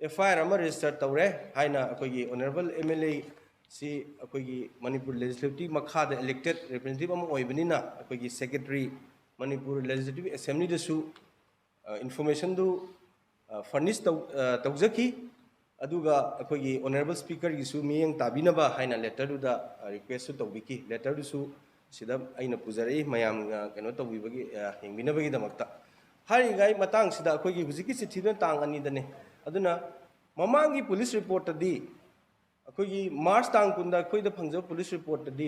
ꯑꯦꯐ ꯑꯥꯏ ꯑꯥꯔ ꯑꯃ ꯔꯦꯖꯤꯁꯇꯔ ꯇꯧꯔꯦ ꯍꯥꯏꯅ ꯑꯩꯈꯣꯏꯒꯤ ꯑꯣꯅꯔꯦꯕꯜ ꯑꯦꯝ ꯑꯦꯜ ꯑꯦ ꯁꯤ ꯑꯩꯈꯣꯏꯒꯤ ꯃꯅꯤꯄꯨꯔ ꯂꯦꯖꯤꯁꯂꯦꯇꯤꯚ ꯃꯈꯥꯗ ꯏꯂꯦꯛꯇꯦꯠ ꯔꯤꯄ꯭ꯔꯖꯦꯟꯇꯦꯇꯤꯚ ꯑꯃ ꯑꯣꯏꯕꯅꯤꯅ, ꯑꯩꯈꯣꯏꯒꯤ ꯁꯦꯀ꯭ꯔꯦꯇꯔꯤ, ꯃꯅꯤꯄꯨꯔ ꯂꯦꯖꯤꯁꯂꯦꯇꯤꯚ ꯑꯦꯁꯦꯝꯕ꯭ꯂꯤꯗꯁꯨ, ꯑ, ꯏꯟꯐꯣꯔꯃꯦꯁꯟꯗꯨ ꯐꯔꯅꯤꯁ ꯇꯧ ꯑ, ꯇꯧꯖꯈꯤ꯫ ꯑꯗꯨꯒ ꯑꯩꯈꯣꯏꯒꯤ ꯑꯣꯅꯔꯦꯕꯜ ꯁ꯭ꯄꯤꯀꯔꯒꯤꯁꯨ ꯃꯤꯠꯌꯦꯡ ꯇꯥꯕꯤꯅꯕ ꯍꯥꯏꯅ ꯂꯦꯇꯔꯗꯨꯗ ꯔꯤꯀ꯭ꯋꯦꯁꯁꯨ ꯇꯧꯕꯤꯈꯤ꯫ ꯂꯦꯇꯔꯗꯨꯁꯨ ꯁꯤꯗ ꯑꯩꯅ ꯄꯨꯖꯔꯛꯏ, ꯃꯌꯥꯝꯅ ꯀꯩꯅꯣ ꯇꯧꯕꯤꯕꯒꯤ ꯑ, ꯌꯦꯡꯕꯤꯅꯕꯒꯤꯗꯃꯛꯇ꯫ ꯍꯥꯏꯔꯤꯉꯩ ꯃꯇꯥꯡꯁꯤꯗ ꯑꯩꯈꯣꯏꯒꯤ ꯍꯧꯖꯤꯛꯀꯤ ꯆꯤꯊꯤꯗꯨꯅ ꯇꯥꯡ ꯑꯅꯤꯗꯅꯦ꯫ ꯑꯗꯨꯅ ꯃꯃꯥꯡꯒꯤ ꯄꯨꯂꯤꯁ ꯔꯤꯄꯣꯔꯠꯇꯗꯤ ꯑꯩꯈꯣꯏꯒꯤ ꯃꯥꯔꯆ ꯇꯥꯡ ꯀꯨꯟꯗ ꯑꯩꯈꯣꯏꯗ ꯐꯪꯖꯕ ꯄꯨꯂꯤꯁ ꯔꯤꯄꯣꯔꯠꯇꯗꯤ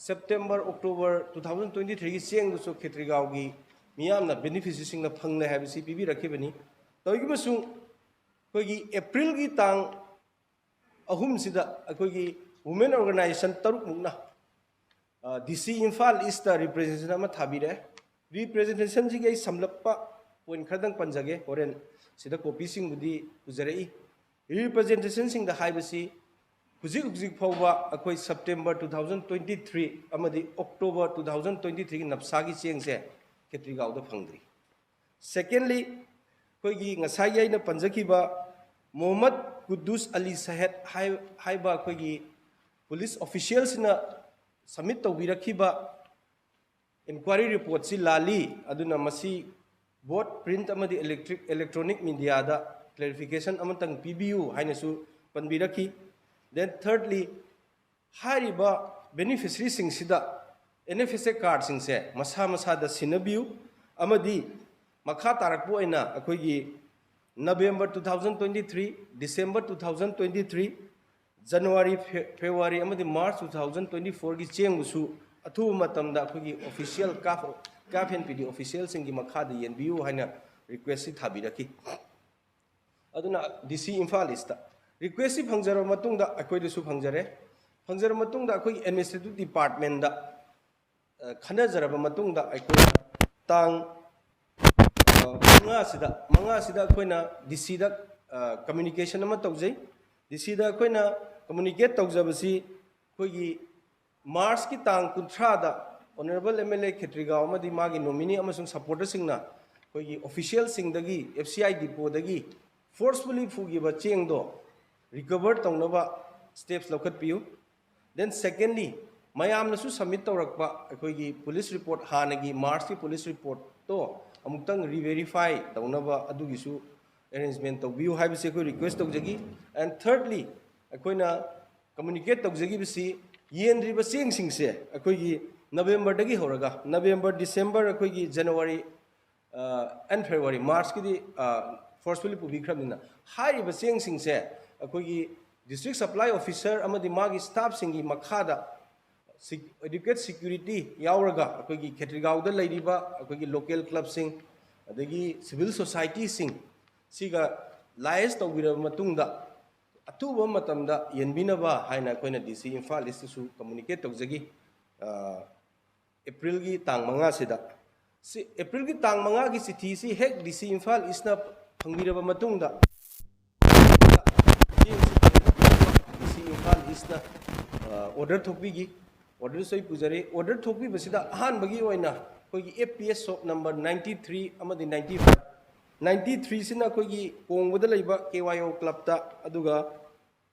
September, October two thousand twenty ꯊ꯭ꯔꯤꯒꯤ ꯆꯦꯡꯗꯨꯁꯨ ꯈꯦꯇ꯭ꯔꯤꯒꯥꯎꯒꯤ ꯃꯤꯌꯥꯝꯅ, ꯕꯦꯅꯤꯐꯤꯁꯔꯤꯁꯤꯡꯅ ꯐꯪꯂꯦ ꯍꯥꯏꯕꯁꯤ ꯄꯤꯕꯤꯔꯛꯈꯤꯕꯅꯤ꯫ ꯇꯧꯏꯒꯨꯝꯕꯁꯨꯡ ꯑꯩꯈꯣꯏꯒꯤ ꯑꯦꯄ꯭ꯔꯤꯜꯒꯤ ꯇꯥꯡ ꯑꯍꯨꯝꯁꯤꯗ ꯑꯩꯈꯣꯏꯒꯤ ꯋꯨꯃꯦꯟ ꯑꯣꯔꯒꯅꯥꯏꯖꯦꯁꯟ ꯇꯔꯨꯛꯃꯨꯛꯅ ꯗꯤ ꯁꯤ ꯏꯝꯐꯥꯜ ꯏꯁꯇ ꯔꯤꯄ꯭ꯔꯖꯦꯟꯇꯦꯁꯟ ꯑꯃ ꯊꯥꯕꯤꯔꯦ꯫ ꯔꯤꯄ꯭ꯔꯖꯦꯟꯇꯦꯁꯟꯁꯤꯒꯤ ꯑꯩ ꯁꯝꯂꯞꯄ ꯄꯣꯏꯟ ꯈꯔꯗꯪ ꯄꯟꯖꯒꯦ, ꯍꯣꯔꯦꯟ ꯁꯤꯗ ꯀꯣꯄꯤꯁꯤꯡꯕꯨꯗꯤ ꯄꯨꯖꯔꯛꯏ꯫ ꯔꯤꯄ꯭ꯔꯖꯦꯟꯇꯦꯁꯟꯁꯤꯡꯗ ꯍꯥꯏꯕꯁꯤ ꯍꯧꯖꯤꯛ ꯍꯧꯖꯤꯛ ꯐꯥꯎꯕ ꯑꯩꯈꯣꯏ September two thousand twenty three ꯑꯃꯗꯤ ꯑꯣꯛꯇꯣꯕꯔ ꯇꯨ ꯊꯥꯎꯖꯟ ꯇ꯭ꯋꯦꯟꯇꯤ ꯊ꯭ꯔꯤꯒꯤ ꯅꯞꯁꯥꯒꯤ ꯆꯦꯡꯁꯦ ꯈꯦꯇ꯭ꯔꯤꯒꯥꯎꯗ ꯐꯪꯗ꯭ꯔꯤ꯫ ꯁꯦꯀꯦꯟꯂꯤ, ꯑꯩꯈꯣꯏꯒꯤ ꯉꯁꯥꯏꯒꯤ ꯑꯩꯅ ꯄꯟꯖꯈꯤꯕ ꯃꯣꯍꯝꯃꯗ ꯀꯨꯗꯨꯁ ꯑꯂꯤ ꯁꯍꯦꯗ ꯍꯥꯏ-, ꯍꯥꯏꯕ ꯑꯩꯈꯣꯏꯒꯤ ꯄꯨꯂꯤꯁ ꯑꯣꯐꯤꯁꯤꯌꯦꯜꯁꯤꯅ ꯁꯕꯃꯤꯠ ꯇꯧꯕꯤꯔꯛꯈꯤꯕ ꯏꯟꯀ꯭ꯋꯥꯏꯔꯤ ꯔꯤꯄꯣꯔꯠꯁꯤ ꯂꯥꯜꯂꯤ, ꯑꯗꯨꯅ ꯃꯁꯤ ꯕꯣꯠ ꯄ꯭ꯔꯤꯟꯠ ꯑꯃꯗꯤ ꯏꯂꯦꯛꯇ꯭ꯔꯤꯛ, ꯏꯂꯦꯛꯇ꯭ꯔꯣꯅꯤꯛ ꯃꯤꯗꯤꯌꯥꯗ ꯀ꯭ꯂꯦꯔꯤꯐꯤꯀꯦꯁꯟ ꯑꯃꯇꯪ ꯄꯤꯕꯤꯌꯨ ꯍꯥꯏꯅꯁꯨ ꯄꯟꯕꯤꯔꯛꯈꯤ꯫ ꯗꯦꯟ ꯊꯔꯗꯂꯤ, ꯍꯥꯏꯔꯤꯕ ꯕꯦꯅꯤꯐꯤꯁꯔꯤꯁꯤꯡꯁꯤꯗ ꯑꯦꯟ ꯑꯦꯐ ꯑꯦꯁ ꯑꯦ ꯀꯥꯔꯗꯁꯤꯡꯁꯦ ꯃꯁꯥ ꯃꯁꯥꯗ ꯁꯤꯟꯅꯕꯤꯌꯨ, ꯑꯃꯗꯤ ꯃꯈꯥ ꯇꯥꯔꯛꯄ ꯑꯣꯏꯅ ꯑꯩꯈꯣꯏꯒꯤ November two thousand twenty three, December two thousand twenty three, January, ꯐꯦ-, ꯐꯦꯕ꯭ꯔꯨꯋꯥꯔꯤ ꯑꯃꯗꯤ ꯃꯥꯔꯆ ꯇꯨ ꯊꯥꯎꯖꯟ ꯇ꯭ꯋꯦꯟꯇꯤ ꯐꯣꯔꯒꯤ ꯆꯦꯡꯕꯨꯁꯨ ꯑꯊꯨꯕ ꯃꯇꯝꯗ ꯑꯩꯈꯣꯏꯒꯤ ꯑꯣꯐꯤꯁꯤꯌꯦꯜ ꯀꯥꯐ-, ꯀꯥꯐ ꯑꯦꯟ ꯄꯤ ꯗꯤ ꯑꯣꯐꯤꯁꯤꯌꯦꯜꯁꯤꯡꯒꯤ ꯃꯈꯥꯗ ꯌꯦꯟꯕꯤꯌꯨ ꯍꯥꯏꯅ ꯔꯤꯀ꯭ꯋꯦꯁꯁꯤ ꯊꯥꯕꯤꯔꯛꯈꯤ꯫ ꯑꯗꯨꯅ ꯗꯤ ꯁꯤ ꯏꯝꯐꯥꯜ ꯏꯁꯇ ꯔꯤꯀ꯭ꯋꯦꯁꯁꯤ ꯐꯪꯖꯔꯕ ꯃꯇꯨꯡꯗ ꯑꯩꯈꯣꯏꯗꯁꯨ ꯐꯪꯖꯔꯦ꯫ ꯐꯪꯖꯔꯕ ꯃꯇꯨꯡꯗ ꯑꯩꯈꯣꯏꯒꯤ ꯑꯦꯗꯃꯤꯅꯤꯁꯇ꯭ꯔꯦꯇꯤꯚ ꯗꯤꯄꯥꯔꯠꯃꯦꯟꯗ, ꯑ, ꯈꯟꯅꯖꯔꯕ ꯃꯇꯨꯡꯗ ꯑꯩꯈꯣꯏꯅ ꯇꯥꯡ, ꯑ, ꯃꯉꯥꯁꯤꯗ, ꯃꯉꯥꯁꯤꯗ ꯑꯩꯈꯣꯏꯅ ꯗꯤ ꯁꯤꯗ, ꯑ, ꯀꯝꯃ꯭ꯌꯨꯅꯤꯀꯦꯁꯟ ꯑꯃ ꯇꯧꯖꯩ꯫ ꯗꯤ ꯁꯤꯗ ꯑꯩꯈꯣꯏꯅ ꯀꯝꯃ꯭ꯌꯨꯅꯤꯀꯦꯠ ꯇꯧꯖꯕꯁꯤ ꯑꯩꯈꯣꯏꯒꯤ ꯃꯥꯔꯆꯀꯤ ꯇꯥꯡ ꯀꯨꯟꯊ꯭ꯔꯥꯗ honourable M L A Khetrigao ꯑꯃꯗꯤ ꯃꯥꯒꯤ ꯅꯣꯃꯤꯅꯤ ꯑꯃꯁꯨꯡ ꯁꯄꯣꯔꯇꯔꯁꯤꯡꯅ ꯑꯩꯈꯣꯏꯒꯤ ꯑꯣꯐꯤꯁꯤꯌꯦꯜꯁꯤꯡꯗꯒꯤ, ꯑꯦꯐ ꯁꯤ ꯑꯥꯏ ꯗꯤꯄꯣꯗꯒꯤ ꯐꯣꯔꯁꯐꯨꯂꯤ ꯄꯨꯈꯤꯕ ꯆꯦꯡꯗꯣ ꯔꯤꯀꯚꯔ ꯇꯧꯅꯕ ꯁ꯭ꯇꯦꯞꯁ ꯂꯧꯈꯠꯄꯤꯌꯨ꯫ ꯗꯦꯟ ꯁꯦꯀꯦꯟꯂꯤ, ꯃꯌꯥꯝꯅꯁꯨ ꯁꯕꯃꯤꯠ ꯇꯧꯔꯛꯄ ꯑꯩꯈꯣꯏꯒꯤ ꯄꯨꯂꯤꯁ ꯔꯤꯄꯣꯔꯠ, ꯍꯥꯟꯅꯒꯤ ꯃꯥꯔꯆꯀꯤ ꯄꯨꯂꯤꯁ ꯔꯤꯄꯣꯔꯠꯇꯣ ꯑꯃꯨꯛꯇꯪ ꯔꯤꯚꯦꯔꯤꯐꯥꯏ ꯇꯧꯅꯕ ꯑꯗꯨꯒꯤꯁꯨ ꯑꯦꯔꯦꯟꯖꯃꯦꯟ ꯇꯧꯕꯤꯌꯨ ꯍꯥꯏꯕꯁꯤ ꯑꯩꯈꯣꯏ ꯔꯤꯀ꯭ꯋꯦꯁ ꯇꯧꯖꯈꯤ꯫ ꯑꯦꯟ ꯊꯥꯔꯗꯂꯤ, ꯑꯩꯈꯣꯏꯅ ꯀꯝꯃꯨꯅꯤꯀꯦꯠ ꯇꯧꯖꯈꯤꯕꯁꯤ, ꯌꯦꯟꯗ꯭ꯔꯤꯕ ꯆꯦꯡꯁꯤꯡꯁꯦ ꯑꯩꯈꯣꯏꯒꯤ ꯅꯕꯦꯝꯕꯔꯗꯒꯤ ꯍꯧꯔꯒ, ꯅꯕꯦꯝꯕꯔ, ꯗꯤꯁꯦꯝꯕꯔ, ꯑꯩꯈꯣꯏꯒꯤ ꯖꯅꯋꯥꯔꯤ, ꯑꯦꯟ ꯐꯦꯕ꯭ꯔꯨꯋꯥꯔꯤ, ꯃꯥꯔꯆꯀꯤꯗꯤ ꯐꯣꯔꯁꯐꯨꯜꯂꯤ ꯄꯨꯕꯤꯈ꯭ꯔꯕꯅꯤꯅ, ꯍꯥꯏꯔꯤꯕ ꯆꯦꯡꯁꯤꯡꯁꯦ ꯑꯩꯈꯣꯏꯒꯤ ꯗꯤꯁꯇ꯭ꯔꯤꯛ ꯁꯄ꯭ꯂꯥꯏ ꯑꯣꯐꯤꯁꯔ ꯑꯃꯗꯤ ꯃꯥꯒꯤ ꯁ꯭ꯇꯥꯐꯁꯤꯡꯒꯤ ꯃꯈꯥꯗ ꯑꯦꯗꯨꯀꯦꯠ ꯁꯦꯀ꯭ꯌꯨꯔꯤꯇꯤ ꯌꯥꯎꯔꯒ, ꯑꯩꯈꯣꯏꯒꯤ ꯈꯦꯇ꯭ꯔꯤꯒꯥꯎꯗ ꯂꯩꯔꯤꯕ ꯑꯩꯈꯣꯏꯒꯤ ꯂꯣꯀꯦꯜ ꯀ꯭ꯂꯕꯁꯤꯡ, ꯑꯗꯒꯤ ꯁꯤꯚꯤꯜ ꯁꯣꯁꯥꯏꯇꯤꯁꯤꯡ, ꯁꯤꯒ ꯂꯥꯏꯑꯦꯁ ꯇꯧꯕꯤꯔꯕ ꯃꯇꯨꯡꯗ, ꯑꯊꯨꯕ ꯃꯇꯝꯗ ꯌꯦꯟꯕꯤꯅꯕ ꯍꯥꯏꯅ ꯑꯩꯈꯣꯏꯅ ꯗꯤ ꯁꯤ ꯏꯝꯐꯥꯜ ꯏꯁꯇꯁꯨ ꯀꯝꯃꯨꯅꯤꯀꯦꯠ ꯇꯧꯖꯈꯤ꯫ ꯑꯦꯄ꯭ꯔꯤꯜꯒꯤ ꯇꯥꯡ ꯃꯉꯥꯁꯤꯗ꯫ ꯁꯤ ꯑꯦꯄ꯭ꯔꯤꯜꯒꯤ ꯇꯥꯡ ꯃꯉꯥꯒꯤ ꯆꯤꯊꯤꯁꯤ ꯍꯦꯛ ꯗꯤ ꯁꯤ ꯏꯝꯐꯥꯜ ꯏꯁꯅ ꯐꯪꯕꯤꯔꯕ ꯃꯇꯨꯡꯗ, ꯆꯦꯡꯁꯤ ꯗꯤ ꯁꯤ ꯏꯝꯐꯥꯜ ꯏꯁꯅ ꯑꯣꯔꯗꯔ ꯊꯣꯛꯄꯤꯈꯤ꯫ ꯑꯣꯔꯗꯔꯁꯨ ꯑꯩ ꯄꯨꯖꯔꯦ꯫ ꯑꯣꯔꯗꯔ ꯊꯣꯛꯄꯤꯕꯁꯤꯗ ꯑꯍꯥꯟꯕꯒꯤ ꯑꯣꯏꯅ ꯑꯩꯈꯣꯏꯒꯤ F P S shop number ninety three ꯑꯃꯗꯤ ꯅꯥꯏꯟꯇꯤ ꯐꯥꯏꯚ, ꯅꯥꯏꯟꯇꯤ ꯊ꯭ꯔꯤꯁꯤꯅ ꯑꯩꯈꯣꯏꯒꯤ ꯀꯣꯡꯕꯗ ꯂꯩꯕ ꯀꯦ ꯋꯥꯏ ꯑꯣ ꯀ꯭ꯂꯕꯇ, ꯑꯗꯨꯒ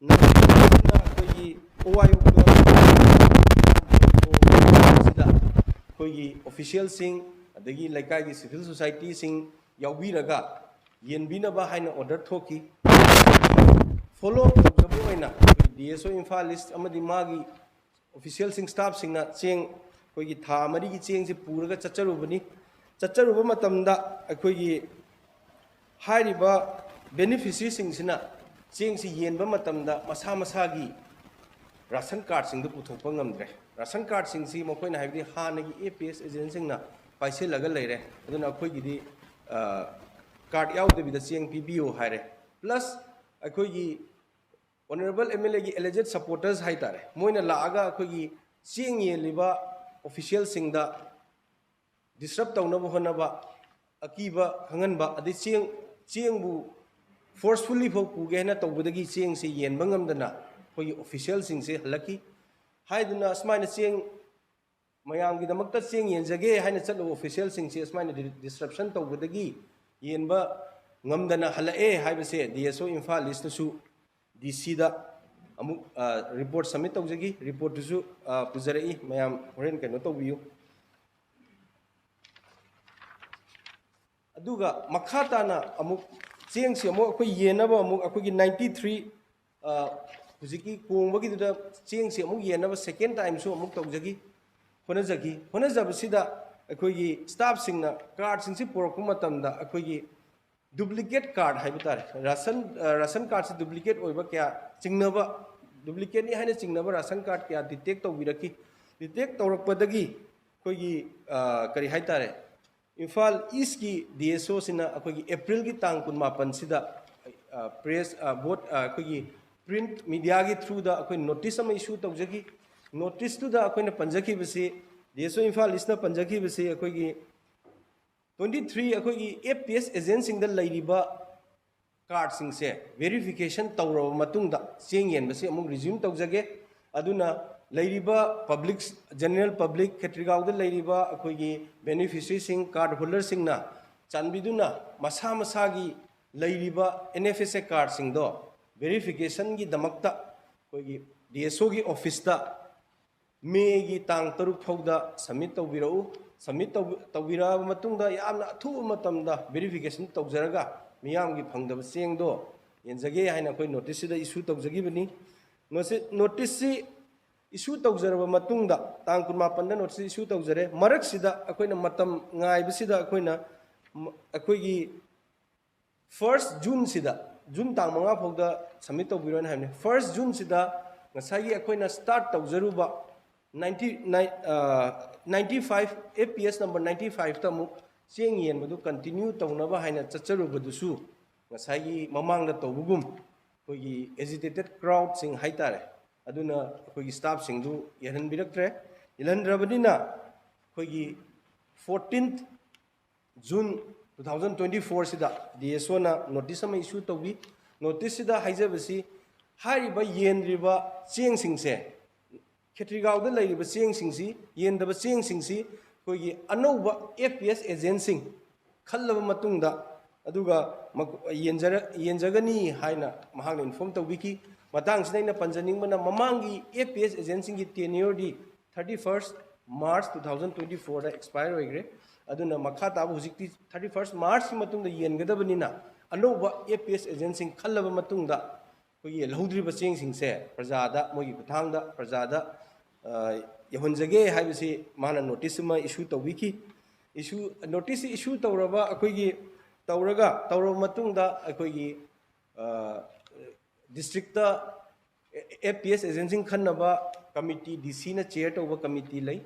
ꯅꯥꯏꯟꯇꯤ ꯐꯥꯏꯚꯁꯤꯅ ꯑꯩꯈꯣꯏꯒꯤ ꯑꯣ ꯋꯥꯏ ꯑꯣ ꯀ꯭ꯂꯕꯁꯤꯗ ꯑꯩꯈꯣꯏꯒꯤ ꯑꯣꯐꯤꯁꯤꯌꯦꯜꯁꯤꯡ, ꯑꯗꯒꯤ ꯂꯩꯀꯥꯏꯒꯤ ꯁꯤꯚꯤꯜ ꯁꯣꯁꯥꯏꯇꯤꯁꯤꯡ ꯌꯥꯎꯕꯤꯔꯒ ꯌꯦꯟꯕꯤꯅꯕ ꯍꯥꯏꯅ ꯑꯣꯔꯗꯔ ꯊꯣꯛꯈꯤ꯫ ꯐꯣꯂꯣ ꯑꯞ ꯇꯧꯖꯕ ꯑꯣꯏꯅ ꯑꯩꯈꯣꯏ ꯗꯤ ꯑꯦꯁ ꯑꯣ ꯏꯝꯐꯥꯜ ꯏꯁ ꯑꯃꯗꯤ ꯃꯥꯒꯤ ꯑꯣꯐꯤꯁꯤꯌꯦꯜꯁꯤꯡ, ꯁ꯭ꯇꯥꯐꯁꯤꯡꯅ ꯆꯦꯡ, ꯑꯩꯈꯣꯏꯒꯤ ꯊꯥ ꯃꯔꯤꯒꯤ ꯆꯦꯡꯁꯤ ꯄꯨꯔꯒ ꯆꯠꯆꯔꯨꯕꯅꯤ꯫ ꯆꯠꯆꯔꯨꯕ ꯃꯇꯝꯗ ꯑꯩꯈꯣꯏꯒꯤ ꯍꯥꯏꯔꯤꯕ ꯕꯦꯅꯤꯐꯤꯁꯔꯤꯁꯤꯡꯁꯤꯅ ꯆꯦꯡꯁꯤ ꯌꯦꯟꯕ ꯃꯇꯝꯗ ꯃꯁꯥ ꯃꯁꯥꯒꯤ ꯔꯥꯁꯟ ꯀꯥꯔꯗꯁꯤꯡꯗꯨ ꯄꯨꯊꯣꯛꯄ ꯉꯝꯗ꯭ꯔꯦ꯫ ꯔꯥꯁꯟ ꯀꯥꯔꯗꯁꯤꯡꯁꯤ ꯃꯈꯣꯏꯅ, ꯍꯥꯏꯕꯗꯤ ꯍꯥꯟꯅꯒꯤ ꯑꯦ ꯄꯤ ꯑꯦꯁ ꯑꯦꯖꯦꯟꯁꯤꯡꯅ ꯄꯥꯏꯁꯤꯜꯂꯒ ꯂꯩꯔꯦ꯫ ꯑꯗꯨꯅ ꯑꯩꯈꯣꯏꯒꯤꯗꯤ, ꯑ, ꯀꯥꯔꯗ ꯌꯥꯎꯗꯕꯤꯗ ꯆꯦꯡ ꯄꯤꯕꯤꯌꯨ ꯍꯥꯏꯔꯦ꯫ ꯄ꯭ꯂꯁ ꯑꯩꯈꯣꯏꯒꯤ ꯑꯣꯅꯔꯦꯕꯜ ꯑꯦꯝ ꯑꯦꯜ ꯑꯦꯒꯤ ꯑꯦꯂꯦꯖꯦꯠ ꯁꯄꯣꯔꯇꯔꯁ ꯍꯥꯏꯇꯥꯔꯦ, ꯃꯣꯏꯅ ꯂꯥꯛꯑꯒ ꯑꯩꯈꯣꯏꯒꯤ ꯆꯦꯡ ꯌꯦꯜꯂꯤꯕ ꯑꯣꯐꯤꯁꯤꯌꯦꯜꯁꯤꯡꯗ ꯗꯤꯁꯇꯔꯕ ꯇꯧꯅꯕ ꯍꯣꯠꯅꯕ, ꯑꯀꯤꯕ ꯈꯪꯍꯟꯕ, ꯑꯗꯩ ꯆꯦꯡ, ꯆꯦꯡꯕꯨ ꯐꯣꯔꯁꯐꯨꯜꯂꯤ ꯐꯥꯎ ꯄꯨꯒꯦ ꯍꯥꯏꯅ ꯇꯧꯕꯗꯒꯤ ꯆꯦꯡꯁꯤ ꯌꯦꯟꯕ ꯉꯝꯗꯅ ꯑꯩꯈꯣꯏꯒꯤ ꯑꯣꯐꯤꯁꯤꯌꯦꯜꯁꯤꯡꯁꯦ ꯍꯜꯂꯛꯈꯤ꯫ ꯍꯥꯏꯗꯨꯅ ꯑꯁꯨꯃꯥꯏꯅ ꯆꯦꯡ ꯃꯌꯥꯝꯒꯤꯗꯃꯛꯇ ꯆꯦꯡ ꯌꯦꯟꯖꯒꯦ ꯍꯥꯏꯅ ꯆꯠꯂꯨꯕ ꯑꯣꯐꯤꯁꯤꯌꯦꯜꯁꯤꯡꯁꯤ ꯑꯁꯨꯃꯥꯏꯅ ꯗꯤ-, ꯗꯤꯁꯔꯞꯁꯟ ꯇꯧꯕꯗꯒꯤ ꯌꯦꯟꯕ ꯉꯝꯗꯅ ꯍꯜꯂꯛꯑꯦ ꯍꯥꯏꯕꯁꯦ ꯗꯤ ꯑꯦꯁ ꯑꯣ ꯏꯝꯐꯥꯜ ꯏꯁꯇꯁꯨ ꯗꯤ ꯁꯤꯗ ꯑꯃꯨꯛ, ꯑ, ꯔꯤꯄꯣꯔꯠ ꯁꯕꯃꯤꯠ ꯇꯧꯖꯈꯤ꯫ ꯔꯤꯄꯣꯔꯠꯇꯨꯁꯨ, ꯑ, ꯄꯨꯖꯔꯛꯏ꯫ ꯃꯌꯥꯝ ꯍꯣꯔꯦꯟ ꯀꯩꯅꯣ ꯇꯧꯕꯤꯌꯨ꯫ ꯑꯗꯨꯒ ꯃꯈꯥ ꯇꯥꯅ ꯑꯃꯨꯛ ꯆꯦꯡꯁꯤ ꯑꯃꯨꯛ ꯑꯩꯈꯣꯏ ꯌꯦꯟꯅꯕ ꯑꯃꯨꯛ ꯑꯩꯈꯣꯏꯒꯤ ninety three, ꯍꯧꯖꯤꯛꯀꯤ ꯀꯣꯡꯕꯒꯤꯗꯨꯗ ꯆꯦꯡꯁꯤ ꯑꯃꯨꯛ ꯌꯦꯟꯅꯕ second timeꯁꯨ ꯑꯃꯨꯛ ꯇꯧꯖꯈꯤ, ꯍꯣꯠꯅꯖꯈꯤ꯫ ꯍꯣꯠꯅꯖꯕꯁꯤꯗ ꯑꯩꯈꯣꯏꯒꯤ staffꯁꯤꯡꯅ cardꯁꯤꯡꯁꯤ ꯄꯨꯔꯛꯄ ꯃꯇꯝꯗ ꯑꯩꯈꯣꯏꯒꯤ duplicate card ꯍꯥꯏꯕ ꯇꯥꯔꯦ, ration, ration cardꯁꯤ duplicate ꯑꯣꯏꯕ ꯀꯌꯥ ꯆꯤꯡꯅꯕ, duplicateꯅꯤ ꯍꯥꯏꯅ ꯆꯤꯡꯅꯕ ration card ꯀꯌꯥ detect ꯇꯧꯕꯤꯔꯛꯈꯤ꯫ Detect ꯇꯧꯔꯛꯄꯗꯒꯤ ꯑꯩꯈꯣꯏꯒꯤ, ꯀꯔꯤ ꯍꯥꯏ ꯇꯥꯔꯦ, ꯏꯝꯐꯥꯜ Eastꯀꯤ DSOꯁꯤꯅ ꯑꯩꯈꯣꯏꯒꯤ Aprilꯒꯤ ꯇꯥꯡ ꯀꯨꯟꯃꯥꯄꯟꯁꯤꯗ press, both, ꯑꯩꯈꯣꯏꯒꯤ print mediaꯒꯤ throughꯗ ꯑꯩꯈꯣꯏ notice ꯑꯃ issue ꯇꯧꯖꯈꯤ꯫ Noticeꯇꯨꯗ ꯑꯩꯈꯣꯏꯅ ꯄꯟꯖꯈꯤꯕꯁꯤ, DSO ꯏꯝꯐꯥꯜ Eastꯅ ꯄꯟꯖꯈꯤꯕꯁꯤ ꯑꯩꯈꯣꯏꯒꯤ twenty three ꯑꯩꯈꯣꯏꯒꯤ FPS agentꯁꯤꯡꯗ ꯂꯩꯔꯤꯕ cardꯁꯤꯡꯁꯦ verification ꯇꯧꯔꯕ ꯃꯇꯨꯡꯗ ꯆꯦꯡ ꯌꯦꯟꯕꯁꯤ ꯑꯃꯨꯛ resume ꯇꯧꯖꯒꯦ꯫ ꯑꯗꯨꯅ ꯂꯩꯔꯤꯕ public, general public, ꯈꯦꯇ꯭ꯔꯤꯒꯥꯎꯗ ꯂꯩꯔꯤꯕ ꯑꯩꯈꯣꯏꯒꯤ beneficiaryꯁꯤꯡ, card holderꯁꯤꯡꯅ ꯆꯥꯟꯕꯤꯗꯨꯅ ꯃꯁꯥ ꯃꯁꯥꯒꯤ ꯂꯩꯔꯤꯕ NFSA cardꯁꯤꯡꯗꯣ verificationꯒꯤꯗꯃꯛꯇ ꯑꯩꯈꯣꯏꯒꯤ DSOꯒꯤ officeꯇ Mayꯒꯤ ꯇꯥꯡ ꯇꯔꯨꯛ ꯐꯥꯎꯗ submit ꯇꯧꯕꯤꯔꯛꯎ꯫ Submit ꯇꯧꯕꯤ-, ꯇꯧꯕꯤꯔꯛꯑꯕ ꯃꯇꯨꯡꯗ ꯌꯥꯝꯅ ꯑꯊꯨꯕ ꯃꯇꯝꯗ verification ꯇꯧꯖꯔꯒ ꯃꯤꯌꯥꯝꯒꯤ ꯐꯪꯗꯕ ꯆꯦꯡꯗꯣ ꯌꯦꯟꯖꯒꯦ ꯍꯥꯏꯅ ꯑꯩꯈꯣꯏ noticeꯁꯤꯗ issue ꯇꯧꯖꯈꯤꯕꯅꯤ꯫ Notice, noticeꯁꯤ issue ꯇꯧꯖꯔꯕ ꯃꯇꯨꯡꯗ, ꯇꯥꯡ ꯀꯨꯟꯃꯥꯄꯟꯗ notice issue ꯇꯧꯖꯔꯦ꯫ ꯃꯔꯛꯁꯤꯗ ꯑꯩꯈꯣꯏꯅ ꯃꯇꯝ ꯉꯥꯏꯕꯁꯤꯗ ꯑꯩꯈꯣꯏꯅ ꯃ-, ꯑꯩꯈꯣꯏꯒꯤ first Juneꯁꯤꯗ, June ꯇꯥꯡ ꯃꯉꯥ ꯐꯥꯎꯗ submit ꯇꯧꯕꯤꯔꯣꯅ ꯍꯥꯏꯕꯅꯤ꯫ First Juneꯁꯤꯗ ꯉꯁꯥꯏꯒꯤ ꯑꯩꯈꯣꯏꯅ start ꯇꯧꯖꯔꯨꯕ ninety, ninety five FPS number ninety fiveꯇ ꯑꯃꯨꯛ ꯆꯦꯡ ꯌꯦꯟꯕꯗꯨ continue ꯇꯧꯅꯕ ꯍꯥꯏꯅ ꯆꯠꯆꯔꯨꯕꯗꯨꯁꯨ ꯉꯁꯥꯏꯒꯤ ꯃꯃꯥꯡꯗ ꯇꯧꯕꯒꯨꯝ ꯑꯩꯈꯣꯏꯒꯤ agitated crowdꯁꯤꯡ ꯍꯥꯏꯇꯥꯔꯦ, ꯑꯗꯨꯅ ꯑꯩꯈꯣꯏꯒꯤ staffꯁꯤꯡꯗꯨ ꯌꯦꯜꯍꯟꯕꯤꯔꯛꯇ꯭ꯔꯦ꯫ ꯌꯦꯜꯍꯟꯗ꯭ꯔꯕꯅꯤꯅ ꯑꯩꯈꯣꯏꯒꯤ fourteenth June two thousand twenty fourꯁꯤꯗ DSOꯅ notice ꯑꯃ issue ꯇꯧꯕꯤ꯫ Noticeꯁꯤꯗ ꯍꯥꯏꯖꯕꯁꯤ, ꯍꯥꯏꯔꯤꯕ ꯌꯦꯟꯗ꯭ꯔꯤꯕ ꯆꯦꯡꯁꯤꯡꯁꯦ, ꯈꯦꯇ꯭ꯔꯤꯒꯥꯎꯗ ꯂꯩꯔꯤꯕ ꯆꯦꯡꯁꯤꯡꯁꯤ, ꯌꯦꯟꯗꯕ ꯆꯦꯡꯁꯤꯡꯁꯤ ꯑꯩꯈꯣꯏꯒꯤ ꯑꯅꯧꯕ FPS agentꯁꯤꯡ ꯈꯜꯂꯕ ꯃꯇꯨꯡꯗ, ꯑꯗꯨꯒ ꯃꯈꯣ-, ꯌꯦꯟꯖꯔ-, ꯌꯦꯟꯖꯒꯅꯤ ꯍꯥꯏꯅ ꯃꯍꯥꯛꯅ inform ꯇꯧꯕꯤꯈꯤ꯫ ꯃꯇꯥꯡꯁꯤꯗ ꯑꯩꯅ ꯄꯟꯖꯅꯤꯡꯕꯅ, ꯃꯃꯥꯡꯒꯤ FPS agentꯁꯤꯡꯒꯤ tenureꯗꯤ thirty first March two thousand twenty fourꯗ expire ꯑꯣꯏꯈ꯭ꯔꯦ꯫ ꯑꯗꯨꯅ ꯃꯈꯥ ꯇꯥꯕ ꯍꯧꯖꯤꯛꯇꯤ thirty first Marchꯀꯤ ꯃꯇꯨꯡꯗ ꯌꯦꯟꯒꯗꯕꯅꯤꯅ, ꯑꯅꯧꯕ ꯑꯦ ꯄꯤ ꯑꯦꯁ ꯑꯦꯖꯦꯟꯁꯤꯡ ꯈꯜꯂꯕ ꯃꯇꯨꯡꯗ ꯑꯩꯈꯣꯏꯒꯤ ꯂꯧꯍꯧꯗ꯭ꯔꯤꯕ ꯆꯦꯡꯁꯤꯡꯁꯦ ꯄ꯭ꯔꯖꯥꯗ, ꯃꯣꯏꯒꯤ ꯈꯨꯠꯊꯥꯡꯗ ꯄ꯭ꯔꯖꯥꯗ, ꯑ, ꯌꯧꯍꯟꯖꯒꯦ ꯍꯥꯏꯕꯁꯤ ꯃꯥꯅ ꯅꯣꯇꯤꯁ ꯑꯃ ꯏꯁꯨ ꯇꯧꯕꯤꯈꯤ꯫ ꯏꯁꯨ, ꯅꯣꯇꯤꯁꯁꯤ ꯏꯁꯨ ꯇꯧꯔꯕ ꯑꯩꯈꯣꯏꯒꯤ, ꯇꯧꯔꯒ, ꯇꯧꯔꯕ ꯃꯇꯨꯡꯗ ꯑꯩꯈꯣꯏꯒꯤ, ꯑ, ꯗꯤꯁꯇ꯭ꯔꯤꯛꯇ ꯑꯦ ꯄꯤ ꯑꯦꯁ ꯑꯦꯖꯦꯟꯁꯤꯡ ꯈꯟꯅꯕ ꯀꯃꯤꯇꯤ, ꯗꯤ ꯁꯤꯅ ꯆꯤꯌꯔ ꯇꯧꯕ ꯀꯃꯤꯇꯤ ꯂꯩ꯫